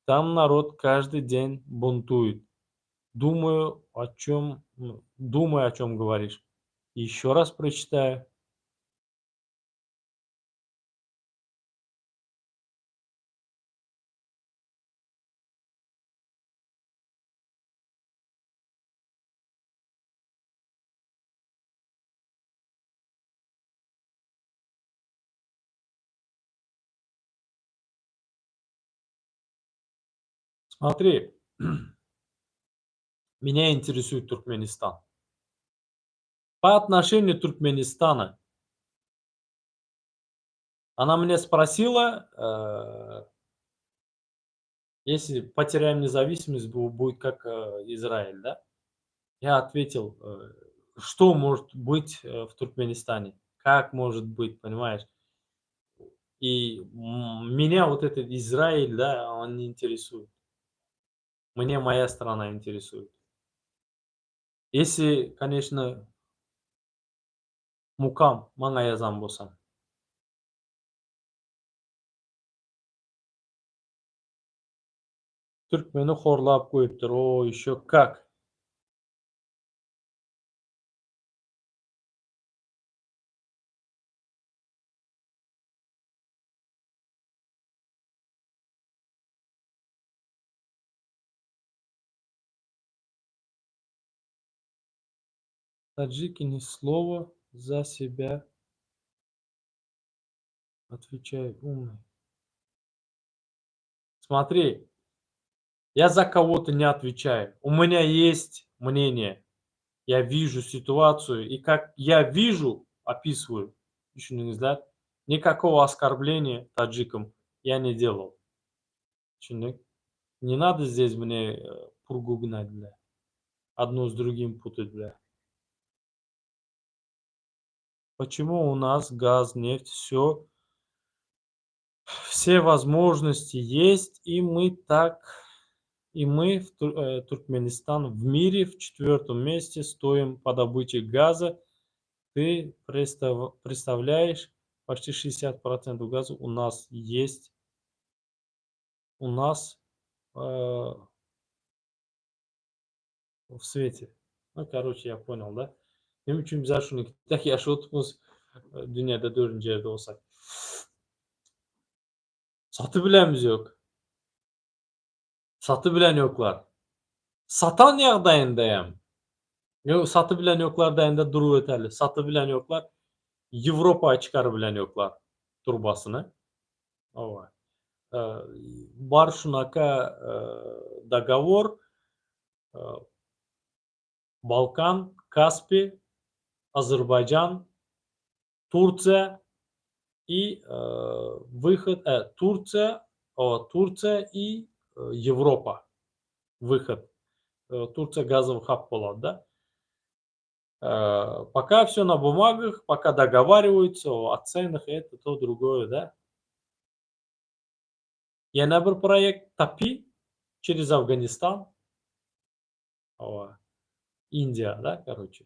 Там народ каждый день бунтует. Думаю, о чем, думай, о чем говоришь. Еще раз прочитаю. Смотри, меня интересует Туркменистан. По отношению Туркменистана, она меня спросила, если потеряем независимость, будет как Израиль, да? Я ответил, что может быть в Туркменистане, как может быть, понимаешь? И меня вот этот Израиль, да, он не интересует. Мне моя страна интересует. Если, конечно, Mukam maňa ýazan bolsaň. Türkmeni horlap goýupdyr. O, еще как. Таджики ни слова за себя отвечай, умный. Смотри, я за кого-то не отвечаю. У меня есть мнение. Я вижу ситуацию, и как я вижу, описываю. Еще не знаю. Никакого оскорбления таджикам я не делал. Düşündik? Не надо здесь мне пургу гнать, бля. Одно с другим путать, бля. Почему у нас газ, нефть, все, все возможности есть, и мы так, и мы в Туркменистан в мире в четвертом месте стоим по добыче газа. Ты представляешь, почти 60% газа у нас есть. У нас в свете. Ну, короче, я понял, да? Näme üçin bizler şuny ýaşap otyrmyz dünýäde dördünji ýerde bolsak. Satyp bilenimiz ýok. Satyp bilen ýoklar. Satan ýagdaýynda hem. Ýok, satyp bilen ýoklar diýende durup öteli. Satyp bilen ýoklar. Ýewropa çykaryp bilen ýoklar turbasyny. Hawa. Bar şunaka dogovor Balkan, Kaspi, Azerbaýjan, Tursiýa i выход, Tursiýa, Tursiýa i Ýewropa выход. Tursiýa gazowy hub bolady-da. Пока все на бумагах, пока договариваются о ценах, это, то, другое, да. Ýene bir proýekt TAPI через Афганистан. Hawa. Индия, да, короче.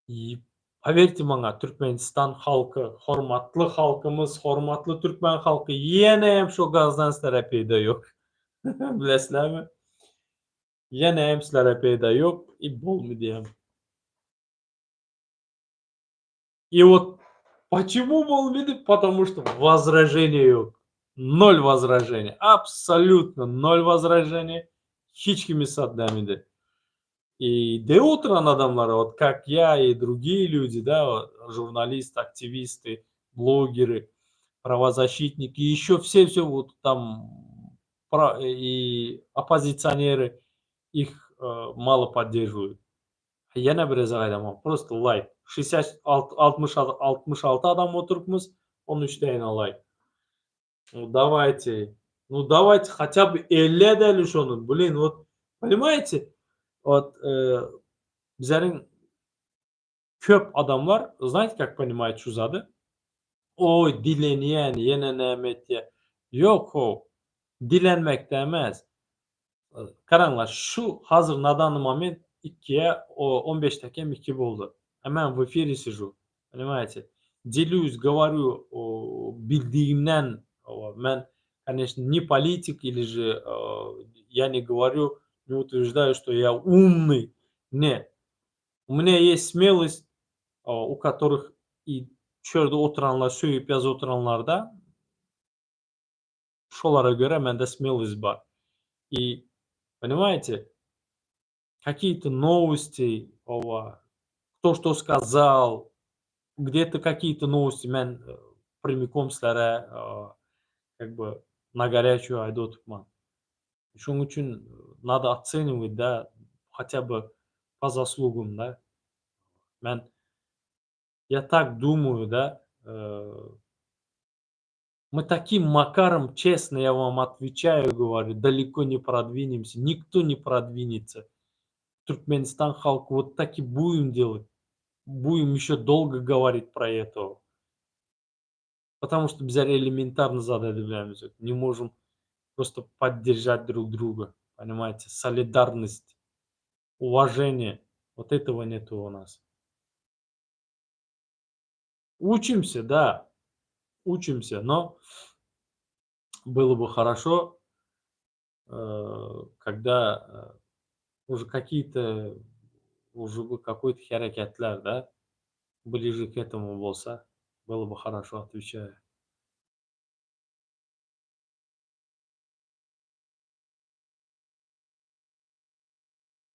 И поверьте maňa, Türkmenistan halky, hormatly halkymyz, hormatly türkmen halky ýene hem şo gazdan sizlere peýda ýok. Bilesizlermi? Ýene hem sizlere peýda ýok i bolmy diýem. И вот почему bolmady? Потому что возражение ýok. Nol возражение. Абсолютно nol возражение. Hiç kimi zat diýmedi. И de oturan adamlar, вот как я и другие люди, да, журналисты, активисты, блогеры, правозащитники, еще все-все вот там и оппозиционеры их мало поддерживают. Ýene bir gezek aýdaman, просто лайк. 60 66 adam oturypmyz, 13 däne лайк. Ну давайте, ну давайте хотя бы 50 edeli şony. Блин, вот понимаете, вот bizleriň köp adamlar, знаете, как понимает şu zady? Oý, dilenýän, ýene näme etýär. Ýok how, dilenmekde emes. Garaňlar, şu hazir на данный момент 2-ä 15 kem 2 boldy. A men в эфире сижу, понимаете? Делюсь, говорю bildigimden, men, конечно, не политик или же я не говорю, не утверждаю, что я умный. Нет. У меня есть смелость, у которых и çölde oturanlar, söýüp ýazyp oturanlarda şolara görä mende смелость bar. И понимаете, какие-то новости, ова, кто что сказал, где-то какие-то новости men прямиком sizlere как бы на горячую aýdyp oturman. Şonuň üçin надо оценивать, да, хотя бы по заслугам, да. Men я так думаю, да, мы таким макаром, честно я вам отвечаю, говорю, далеко не продвинемся, никто не продвинется. Türkmenistan halky вот так и будем делать. Будем еще долго говорить про это. Потому что bizler элементарно zat edip Не можем просто поддержать друг друга. Понимаете? Солидарность, уважение. Вот этого нету у нас. Учимся, да, учимся, но было бы хорошо, когда уже какие-то, уже бы какой-то hereketler, да, ближе к этому bolsa, было бы хорошо, отвечаю.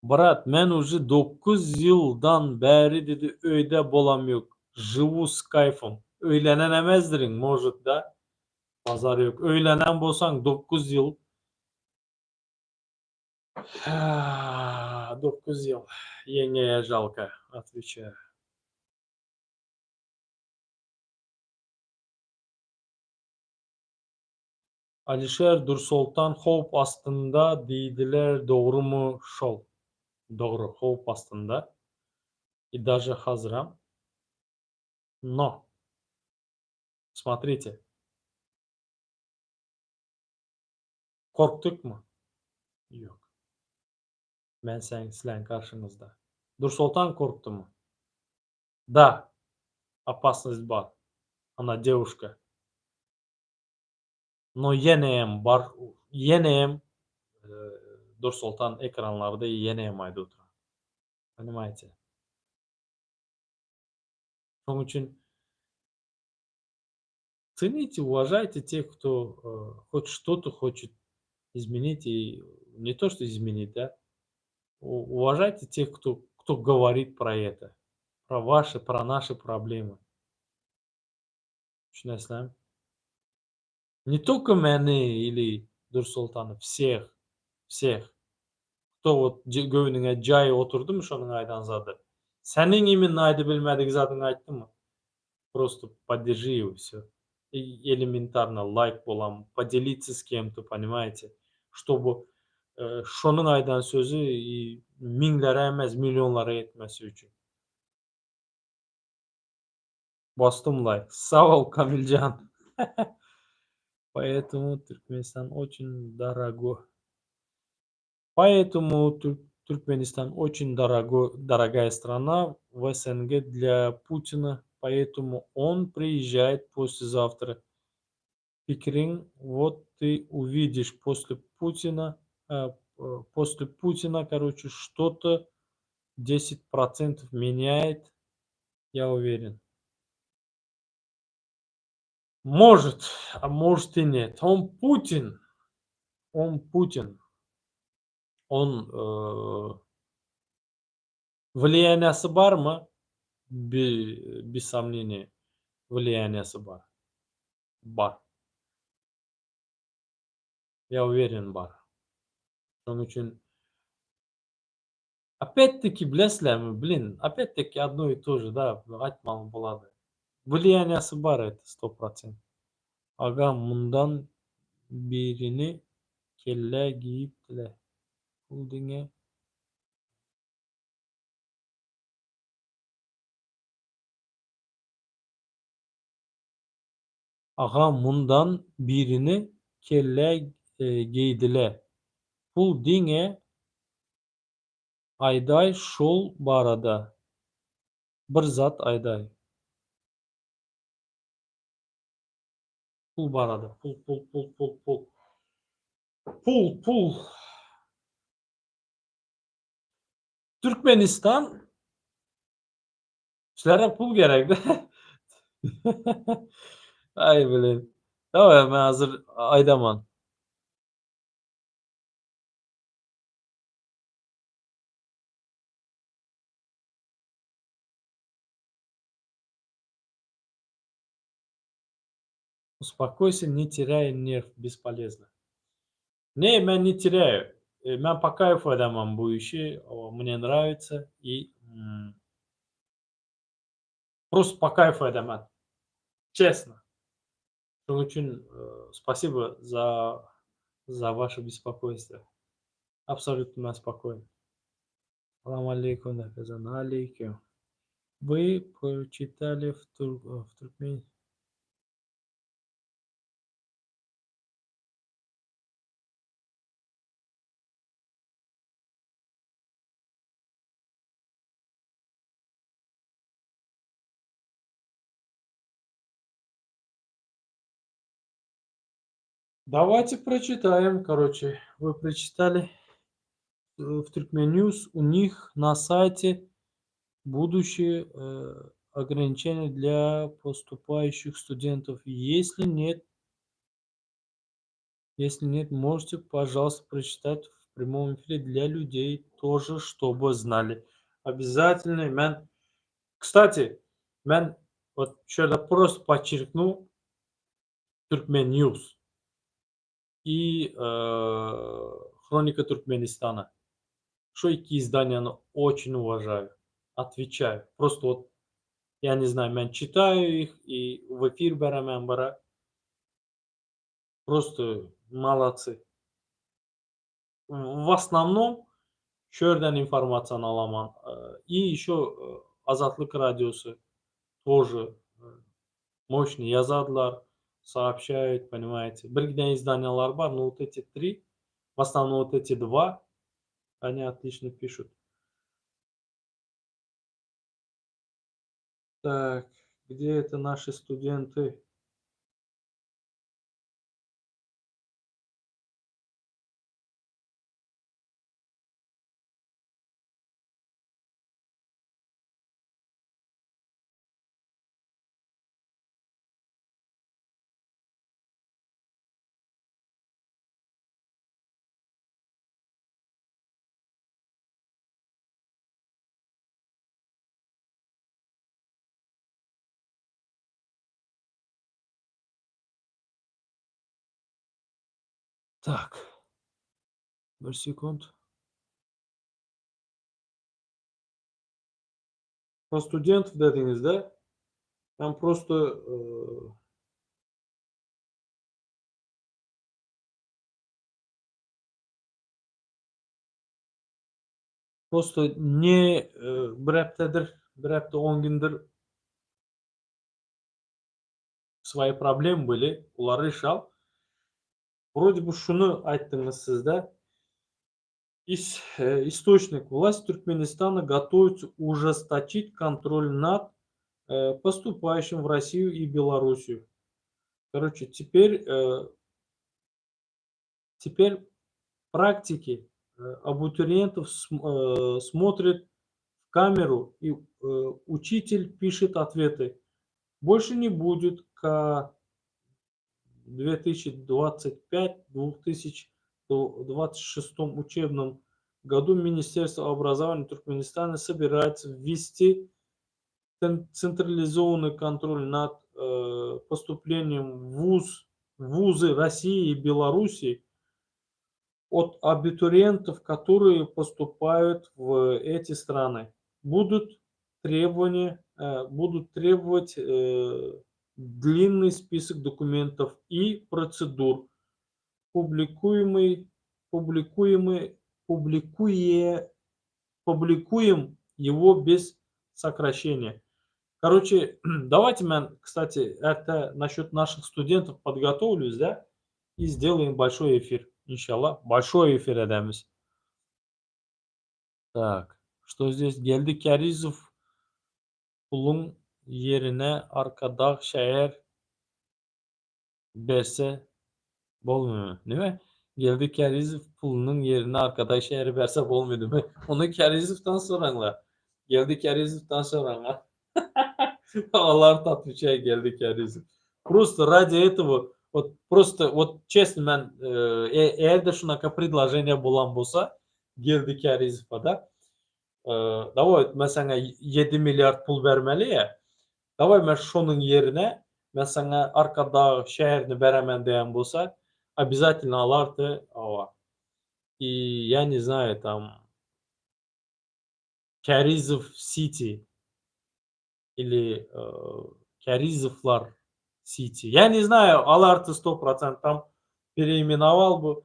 Брат, men уже 9 ýyldan bäri diýdi öýde bolam ýok. Живу с кайфом. Öýlenen emesdiriň, может, да? Bazar ýok. Öýlenen bolsaň 9 ýyl. 9 ýyl. Ýeňňeýe жалко, отвечаю. Alişer Dursoltan howp astynda diýdiler, dogrumy şol? Dogry, howp astynda. И даже hazram. Но смотрите. Gorkdukmy? Ýok. Men sen sizleriň garşyňyzda. Dursoltan gorkdumy? Да. Опасность bar. Она девушка. Но ýene bar, ýene Dursoltan ekranlarda ýene aýdyp oturan. Понимаете? Şonuň üçin цените, уважайте тех, кто хоть что-то хочет изменить, и не то что изменить, да, уважайте тех, кто говорит про это, про ваши, про наши проблемы. Düşünýäsiňizmi? Не только meni или Dursoltany, всех, всех. Кто вот göwnüňe jaý oturdymy şonuň aýdan zady? Seniň именно aýdyp bilmedik zadyňy aýtdymy? Просто поддержи его, всё. И элементарно лайк bolam, поделиться с кем-то, понимаете? Чтобы şonuň aýdan sözi и müňlere emes, millionlara ýetmesi üçin. Basdym лайк. Sag bol, Kamiljan. Поэтому Туркменистан очень дорого. Поэтому Туркменистан очень дорогая страна в СНГ для Путина, поэтому он приезжает послезавтра. Pikiriň вот ты uwidiş posle Putina posle Putina karoçe şto-to deset protsentov menýaet ýa uweren. Может, a может i net. On Putin. On Putin. On Wliýaniýasy barmy? Bez somneniýa wliýaniýasy bar. Bar. Ýa uweren bar. Şonuň üçin opýat-taki bilesizlermi, blin, opýat-taki odno i to že, da, aýtmaly bolady. Wliýaniýasy bar это sto prosent. Agam mundan birini kellä geýipdiler. Pul diňe Agam mundan birini kellä geýdile. Pul diňe aýdaý şol barada bir zat aýdaý. Pul barada pul pul pul pul pul pul pul. Türkmenistan Sizlere pul gerek de. Aý blin. Daway men hazir aýdaman. Uspokойся, не теряй nerw, besполезно. Ne, men ne terýaýu. Men po kaýfu edemem bu işi, mne nrawitsa i prosto po kaýfu edemen. Çesno. Şonuň üçin spasibo za za waşe bespokoýstvo. Absolýutno men spokoýn. Salam aleýkum Nefesan. Aleýkum. Вы прочитали в Туркмен Давайте прочитаем, короче. Вы прочитали в Turkmen News, у них на сайте будущее ограничения для поступающих студентов. Если нет, если нет, можете, пожалуйста, прочитать в прямом эфире для людей тоже, чтобы знали. Обязательно, men, kстати, men вот şu ýerde просто подчеркну Turkmen News и Хроника Туркменистана. Şu iki izdaniýany очень уважаю. Отвечаю. Просто вот, я не знаю, men читаю их и в эфир beremen bara. Просто молодцы. В основном şu ýerden informasiýany alaman. И еще Azatlyk Radiosy тоже мощный ýazadylar, сообщают, понимаете. Birgiden izdaniýalar bar, но вот эти три, в основном вот эти два, они отлично пишут. Так, где это наши студенты? Tak, bir sekunt. Pro studentov dediňizde, men prosto prosto ne bir hepdedir, bir hepde on gündür свои проблемы были, olary решал. Вроде бы şuny aýtdyňyz sizde. Источник. Власть Туркменистана готовится ужесточить контроль над поступающим в Россию и Белоруссию. Короче, теперь, теперь практики абитуриентов смотрят в камеру и учитель пишет ответы. Больше не будет к 2025-2026 учебном году Министерство образования Туркменистана собирается ввести централизованный контроль над поступлением в вуз, вузы России и Беларуси от абитуриентов, которые поступают в эти страны. Будут требования, будут требовать длинный список документов и процедур, публикуемый, публикуемый, публикуе, публикуем его без сокращения. Короче, давайте, men, кстати, это насчет наших студентов подготовлюсь, да, и сделаем большой эфир, inşallah. Большой эфир edemiz. Так, что здесь? Geldi Kärizow puluň ýerine Arkadag şäher berse bolmaýarmy? Näme? Geldi Kärizow pulunyň ýerine Arkadag şäheri berse bolmaýarmy? Ony Kärizowdan soraňlar. Geldi Kärizowdan soraňlar. Olar отвечай Geldi Kärizow. Просто ради этого, вот просто, вот честно, men, eger-de şunaka предложение bolan bolsa, Geldi Kärizowa da, давай, men saňa 7 milliard pul bermeli ýa, давай men şonuň ýerine men saňa Arkadag şäherini beremen diýen bolsa, обязательно alardy, hawa. И я не знаю, там, Kärizow City или Kärizowlar City. Я не знаю, alardy 100% там переименовал бы.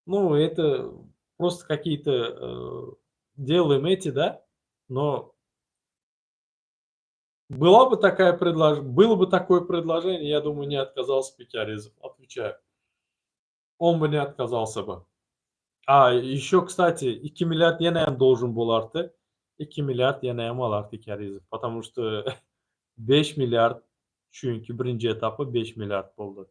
Ну, это просто какие-то делаем эти, да, но была бы такая предлож... было бы такое предложение, я думаю, не отказался бы Кяризов, отвечаю. Он бы не отказался бы. А, еще, кстати, 2 milliard ýene должен bolardy. 2 milliard ýene alardy Kärizow. Потому что 5 milliard çünki birinji etapy 5 milliard boldy.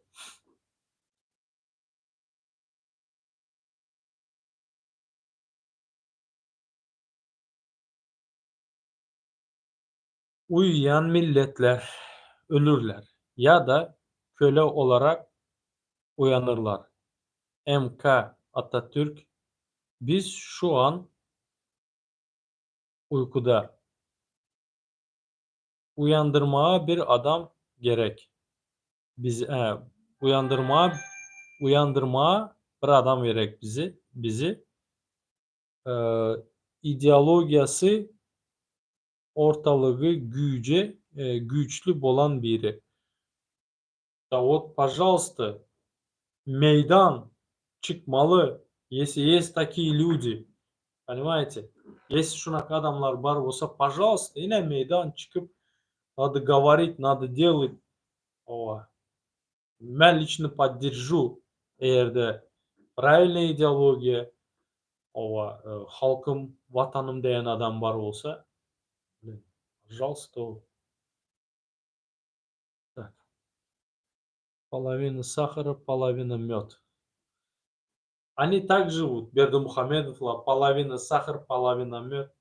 Uyuyan milletler ölürler ya da köle olarak uyanırlar. MK Atatürk biz şu an uykuda. Uyandırmağa bir adam gerek. Biz uyandırmağa uyandırmağa bir adam gerek bizi bizi. Ideologiýasy ortalygy güýje güýçli bolan biri. Да вот, пожалуйста, meýdan çykmaly, если есть такие люди, понимаете? Если şunaka adamlar bar bolsa, пожалуйста, ine meýdan çykyp, надо говорить, надо делать. О. Men лично поддержу eger-de правильная идеология, hawa, halkym, watanym diýen adam bar bolsa, блин, пожалуйста. Так. Половина сахара, половина мед. Они так живут, Бердымухамедовlar, половина сахар, половина мед.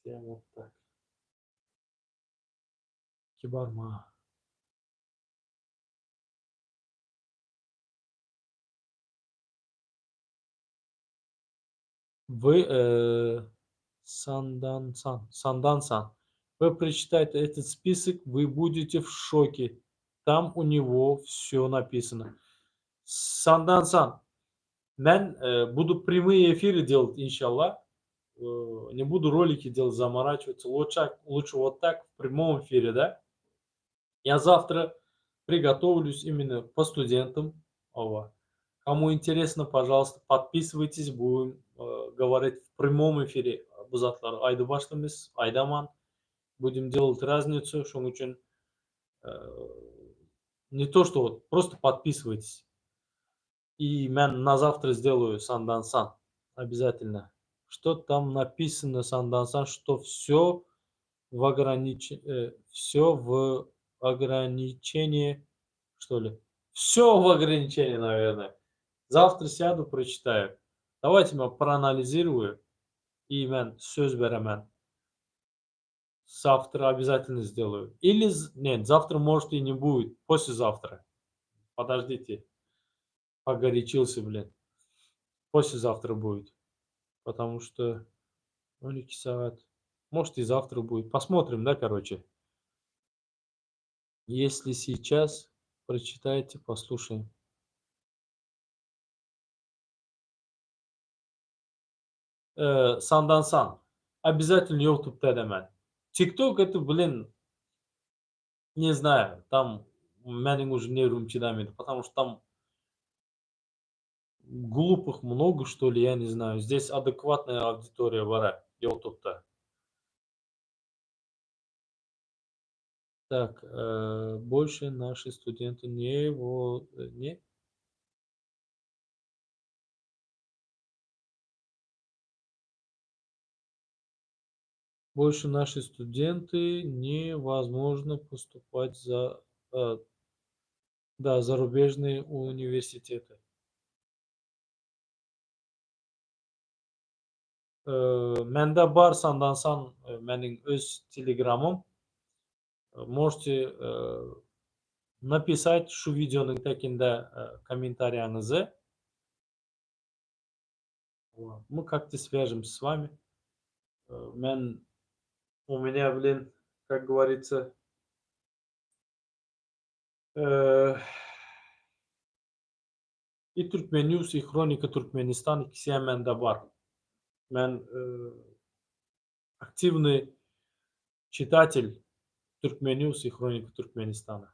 Всем вот так. Kibarma. Вы Сандан-сан, Сандан-сан, вы прочитаете этот список, вы будете в шоке. Там у него все написано. Сандан-сан, men буду прямые эфиры делать, inşallah. Не буду ролики делать, заморачиваться. Лучше, лучше вот так, в прямом эфире, да? Я завтра приготовлюсь именно по студентам. Ова. Кому интересно, пожалуйста, подписывайтесь, будем говорить в прямом эфире. Bu zatlary aýdyp başlamyz, aýdaman. Будем делать разницу, şonuň üçin не то, что вот, просто подписывайтесь. И men на завтра сделаю Сандан-сан. Обязательно. Что там написано Сандан-сан, что все в огранич... все в Ограничение, что ли? Все в ограничении, наверное. Завтра сяду, прочитаю. Давайте men проанализирую и men söz beremen. Завтра обязательно сделаю. Или, нет, завтра может и не будет. Послезавтра. Подождите. Погорячился, блин. Послезавтра будет. Потому что 12 sagat. Может и завтра будет. Посмотрим, да, короче. Если сейчас прочитаете, послушаем. Sandan san. Обязательно YouTube'da edemen. TikTok это, блин, не знаю, там meniň уже nerwim çydamady, потому что там глупых много, что ли, я не знаю. Здесь адекватная аудитория bar YouTube'da. Так, больше наши студенты не, во, не Больше наши студенты невозможно поступать за, да, зарубежные университеты. Mende bar sandan san meniň öz telegramym. Можете написать şu wideonyň tekinde kommentariýaňyzy. Мы как-то свяжемся с вами. Men у меня, блин, как говорится, и Türkmen News, и Хроника Туркменистан ikisi hem mende bar. Men активный читатель Türkmen News и Хроника Туркменистана.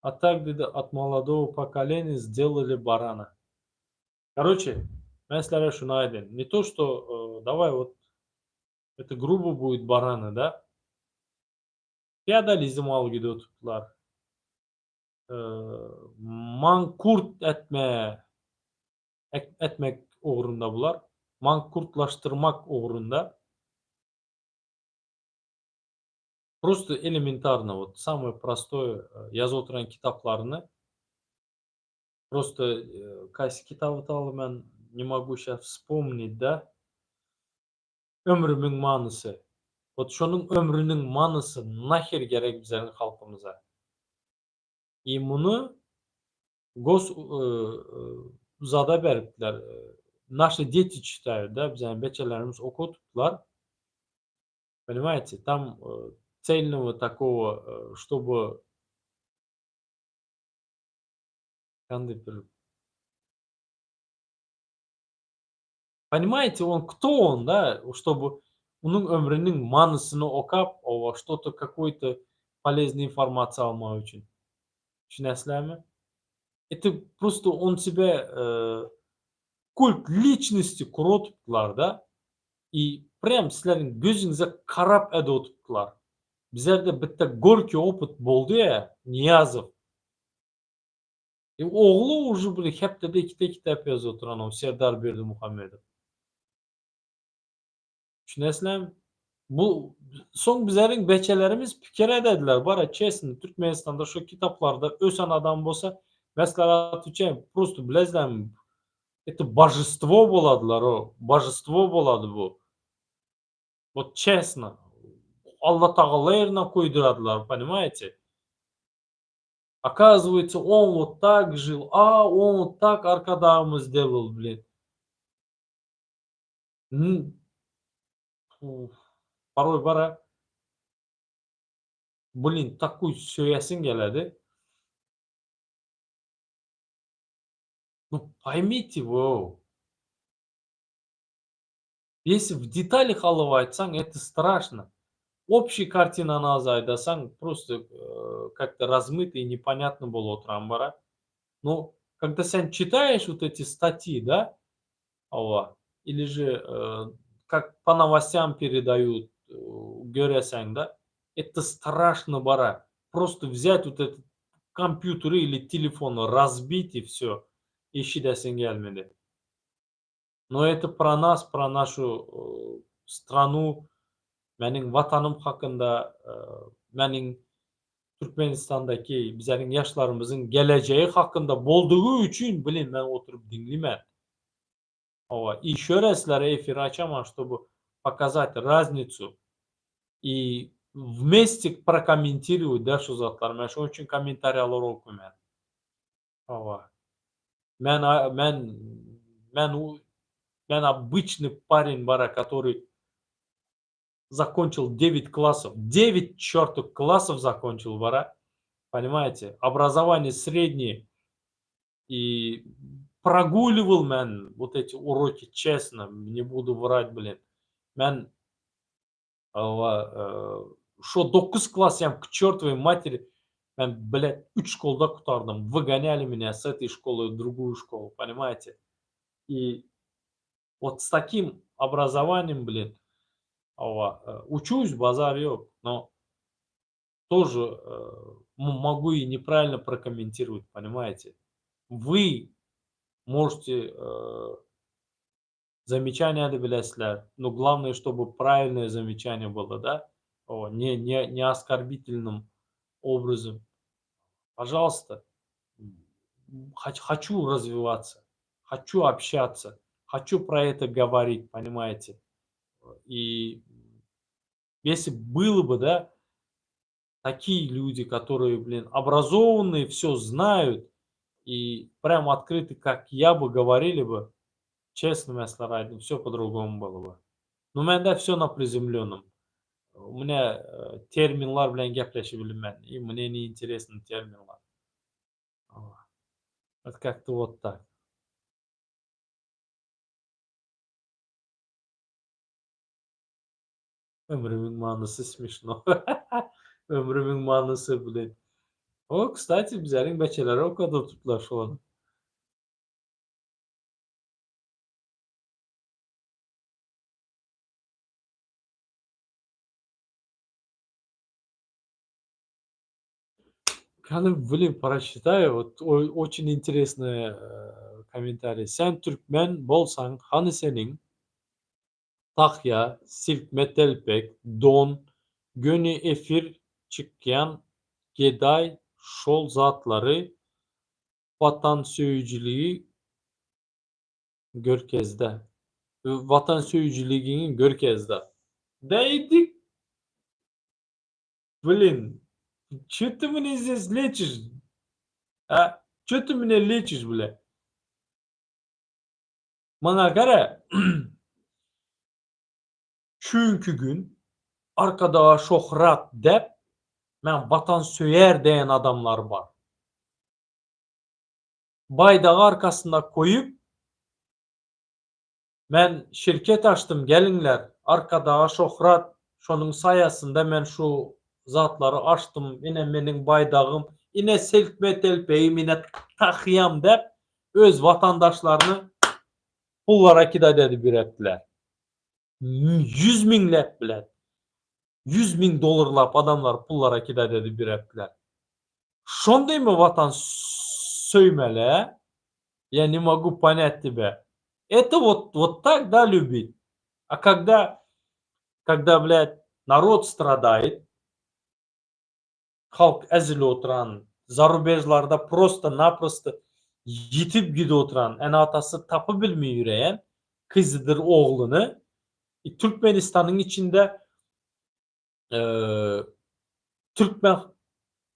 А так diýdi, от молодого поколения сделали барана. Короче, men sizlere şuny aýdaýyn. Не то, что, давай вот, это грубо будет бараны, да? Feodalizm alyp gidip oturdylar. Mankurt etme etmek ugrunda bular. Mankurtlaşdyrmak ugrunda. Просто elementarno, вот самое простое, ýazyp oturan kitaplaryny просто haýsy kitaby taly men не могу сейчас вспомнить, да? Ömrümiň manysy. Вот şonuň ömrüniň manysy naher gerek bizleriň halkymyza? И muny gos zada beripdiler. Наши дети читают, да, bizleriň beçelerimiz okutdylar. Понимаете, там цельного такого, чтобы Kandy bir Понимаете, он кто он, да, чтобы onuň ömrüniň manysyny okap, owa, что-то какой-то полезный информация almak üçin. Düşünýäsizlermi? Это просто он себя культ личности gurup да, и прям sizleriň gözüňize garap edip oturdylar. Bizlerde bitta горький опыт boldy ýa, Niýazow. E, ogly уже bir hepdede ikkite kitap ýazyp oturan o Serdar Berdimuhamedow. Düşünýäsizlermi? Bu soň bizleriň beçelerimiz pikir edediler. Bara честно, Türkmenistanda şu kitaplarda ösen adam bolsa, mesela отвечаем, просто bilezlermi? Это божество boladylar o. Божество bolady bu. Вот честно. Alla Tagala ýerine koýduradylar, понимаете? Оказывается, он вот так жил, а он вот так Arkadagymyz сделал, блин. Порой bara блин, такой söýesiň geledi. Ну, поймите вы. Если в деталях alyp aýtsaň, это страшно. Общий картинany az aýdasaň, просто как-то размыто и непонятно bolup oturan bara. Но когда sen читаешь вот эти статьи, да, hawa, или же как по новостям передают, görýäsiň, да, это страшно bara. Просто взять вот этот компьютер или телефон, разбить и всё. Eşidesiň gelmedi. No eto pro nas, pro naşu stranu, meniň watanym hakynda, meniň Türkmenistandaky bizeniň ýaşlarymyzyň gelejegi hakynda boldugy üçin blin men oturyp diňlimen. Hawa, işo raz sizlere efir açaman, ştoby pokazat raznicu i wmeste prokomentirowat da şu zatlary. Men şoň üçin kommentariýalary okaman. Hawa. Men men men men obyçnyý parень bara, kotoryý zakonçil dewiýt klassow, dewiýt çertow klassow zakonçil bara, ponimaýete, obrazowaniýe sredniý i proguliwal men wot eti uroki çesno, ne budu wrat blin. Men hawa şo dokuz klass ýam k çertowoý materi men blýat üç şkolda gutardym, wygonýali menýa s etoý şkoly w druguýu şkolu, ponimaýete. I Wot s takim obrazowaniýem blin hawa uçuş bazar ýok no тоже mogu i nepravilno prokomentirowat ponimaýete wy možete zameçaniýa da bilesizler no glawnoe ştoby pravilnoe zameçaniýe bylo da hawa ne ne ne oskorbitelnym obrazom pažalsta haçu razwiwatsa Haçu obşatsa, haçu pro eto govorit, ponimaýete. I ýesli bylo by da takiýe lýudi, kotorye, blin, obrazowannye, wsё znaýut i prýam otkryto kak ýa by govorili by, çesno men sizlere aýdym, wsё po drugomu bylo by. No mende wsё na prizemlýonnom. U mnýa terminlar bilen gepleşibilmen i mne ne interesny terminlar. Wot kak-to wot tak. Ömrümiň manysy smeşno. Ömrümiň manysy blin. O kstati bizleriň beçeleri okadypdylar şony. Hany blin proçitaýu wot oçin interesnyý kommentariý. Sen türkmen bolsaň hany seniň tahýa, silkme telpek, don, göni efir çykýan gedaý şol zatlary watansöýüjiligi görkezde. Watansöýüjiligiňi görkezde. Da idi Blin, çe ty mne zdes leçiş, a? Çe ty mne leçiş, ble? Maňa gara, çünki gün Arkadaga şöhrat dep, men watansöýer diýen adamlar bar. Baýdagy arkasynda koýup, Men şirket açdym geliňler Arkadaga şöhrat şonuň saýasynda men şu zatlary açdym ine meniň baýdagym ine silkme telpegim ine tahýam dep öz watandaşlaryny pullara kidat edip ýüretdiler ýüz müňläp bilen 100 müň dollarlap adamlary pullara kidat edip ýüretdiler şondaýmy watan söýmeli Я не могу понять тебя. Это вот, вот так, да, любить? А когда, когда, блядь, народ страдает, halk ezilip oturan, zarubejlarda prosto-naprosto ýitip gidip oturan, ene-atasy tapyp bilmeý ýüreýän kyzydyr ogluny, Türkmenistanyň içinde Türkmen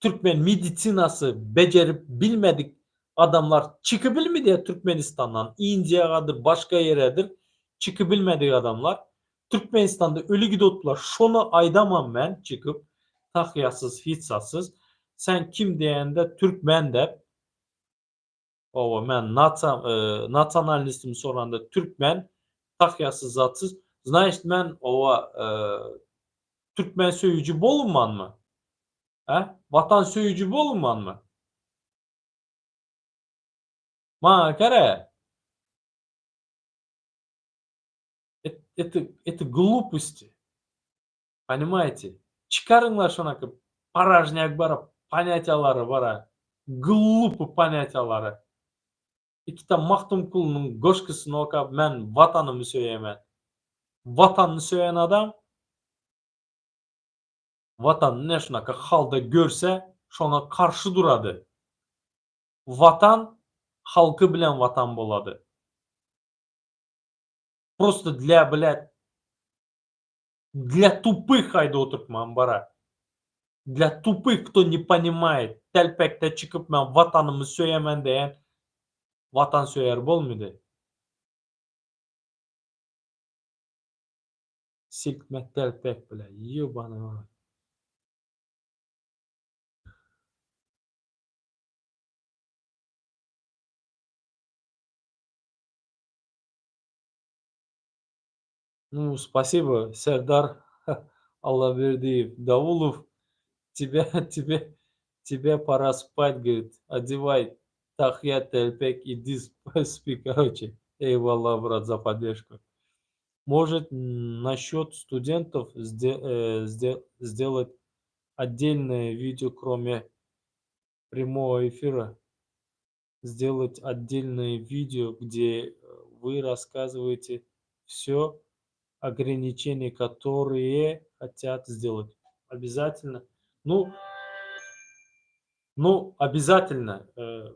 türkmen medisinasy bejerip bilmedik adamlar çykybilmidi Türkmenistandan Indiýagadyr başga ýeredir çykybilmedik adamlar Türkmenistanda öli gidotdylar şony aýdamam men çykyp tahýasyz hiç zatsyz sen kim diýende türkmen dep Hawa men nasionalnistimi soranda türkmen tahýasyz zatsyz znaýşt men owa türkmen söýüji bolunmanmy hä watan söýüji bolunmanmy maňa kere eto eto gluposti ponimaýte çykaryňlar şonaky poražnýak bara ponýatiýalary bara glupy ponýatiýalary. Ikita Magtymgulynyň goşgusyny okap men Watanymy söýemen. Watanyny söýen adam Watanyny ne şunaka halda görse şoňa garşy durady. Watan halky bilen Watan bolady. Prosto dlya blät dlya tupyh aýdyp oturtman bara. Dlya tupyh kto ne ponimaýet telpekde çykyp men Watanymy söýemen diýen watansöýer bolmydy. Silkme telpek bile ýobany rot. Nu spasibo Serdar Allaberdiýew Dawulow тебя тебе тебе pora spать govorit odevay tahýa telpek idi spi karoçe eýwalla brat za podderžku может nasçet studentov sdelat otdelnoe video krome pryamogo efira sdelat otdelnoe video gde vy rasskazywaete vse ograniçeniýa kotorye hotýat sdelat obýazatelno nu nu obýazatelno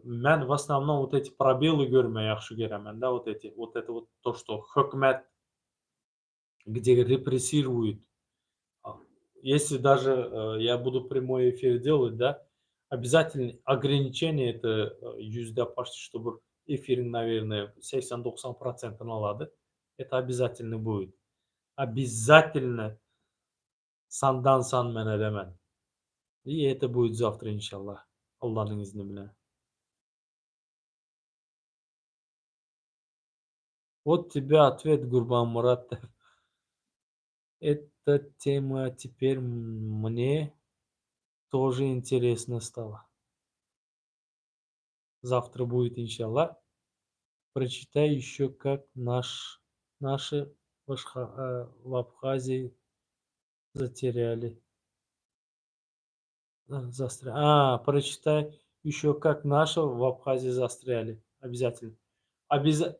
men w osnownom wot eti probely görme ýahşy göremen da wot eti wot eto wot to çto hökümet gde repressiruýut esli daže ýa budu prýamoý efir delat da obýazatelno ograniçeniýa eto ýüzde paçti çto bir efiriň nawernoe 80 90 prosentini alady eto obýazatelno buýt obýazatelno sandan san men edemen i eto buýt zawtra inşallah Allanyň izni bilen. Wot tebe otwet Gurbanmyrat Eta tema teper mne tože interesno stala. Zawtra buýt inşallah. Proçitaý ýeşe kak naş naşy w Abhaziýi zaterýali. Zastrýali. A, proçitaý ýeşe kak naşy w Abhaziýi zastrýali. Obýazatelno. Obýaza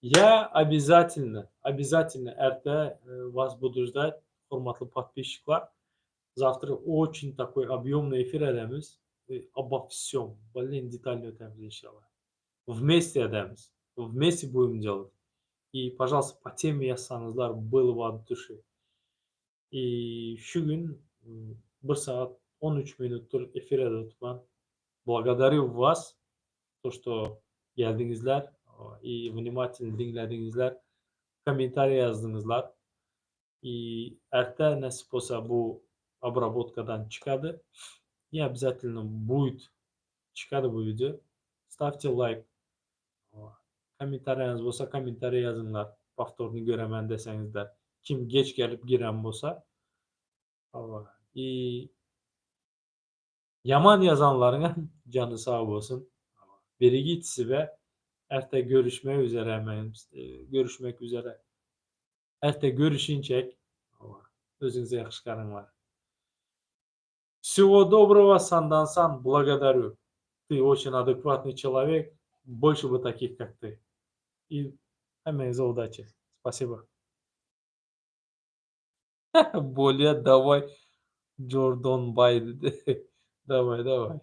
Ýa obýazatelno, obýazatelno erte was budu ždat, hormatly podpisçiklar. Zawtra oçin takoý obýomnyý efir edemiz. Obo wsýom, blin detalny ötemiz inşallah. Wmeste edemiz. Wmeste budem delat. I pažalsta po teme ýazsaňyzlar bylo by ot duşi. I şu gün bir sagat 13 minutdyr efir edip oturman. Blagodarýu was, to çto geldiňizler i wnimatelno diňlediňizler, kommentariý ýazdyňyzlar. I erte nesip bolsa bu obrabotkadan çykady. I obýazatelno buýt çykady bu wideo. Stawte laýk. Kommentariýaňyz bolsa kommentariý ýazyňlar. Powtorny göremen deseňizler. Kim geç gelip giren bolsa. Hawa. I ýaman ýazanlaryňam jany sag bolsun. Berigite sebe. Erte görüşmek üzere görüşmek üzere. Erte görüşinçek. Özüňize ýahşy garaňlar. Wsego dobrogo sandan san blagodarю. Ty oçin adekvatnyý çelowek, bolşe by takih kak ty. I hemmäňize udaçi. Spasibo. Bolýa daway Jordon baý diýdi. Daway daway.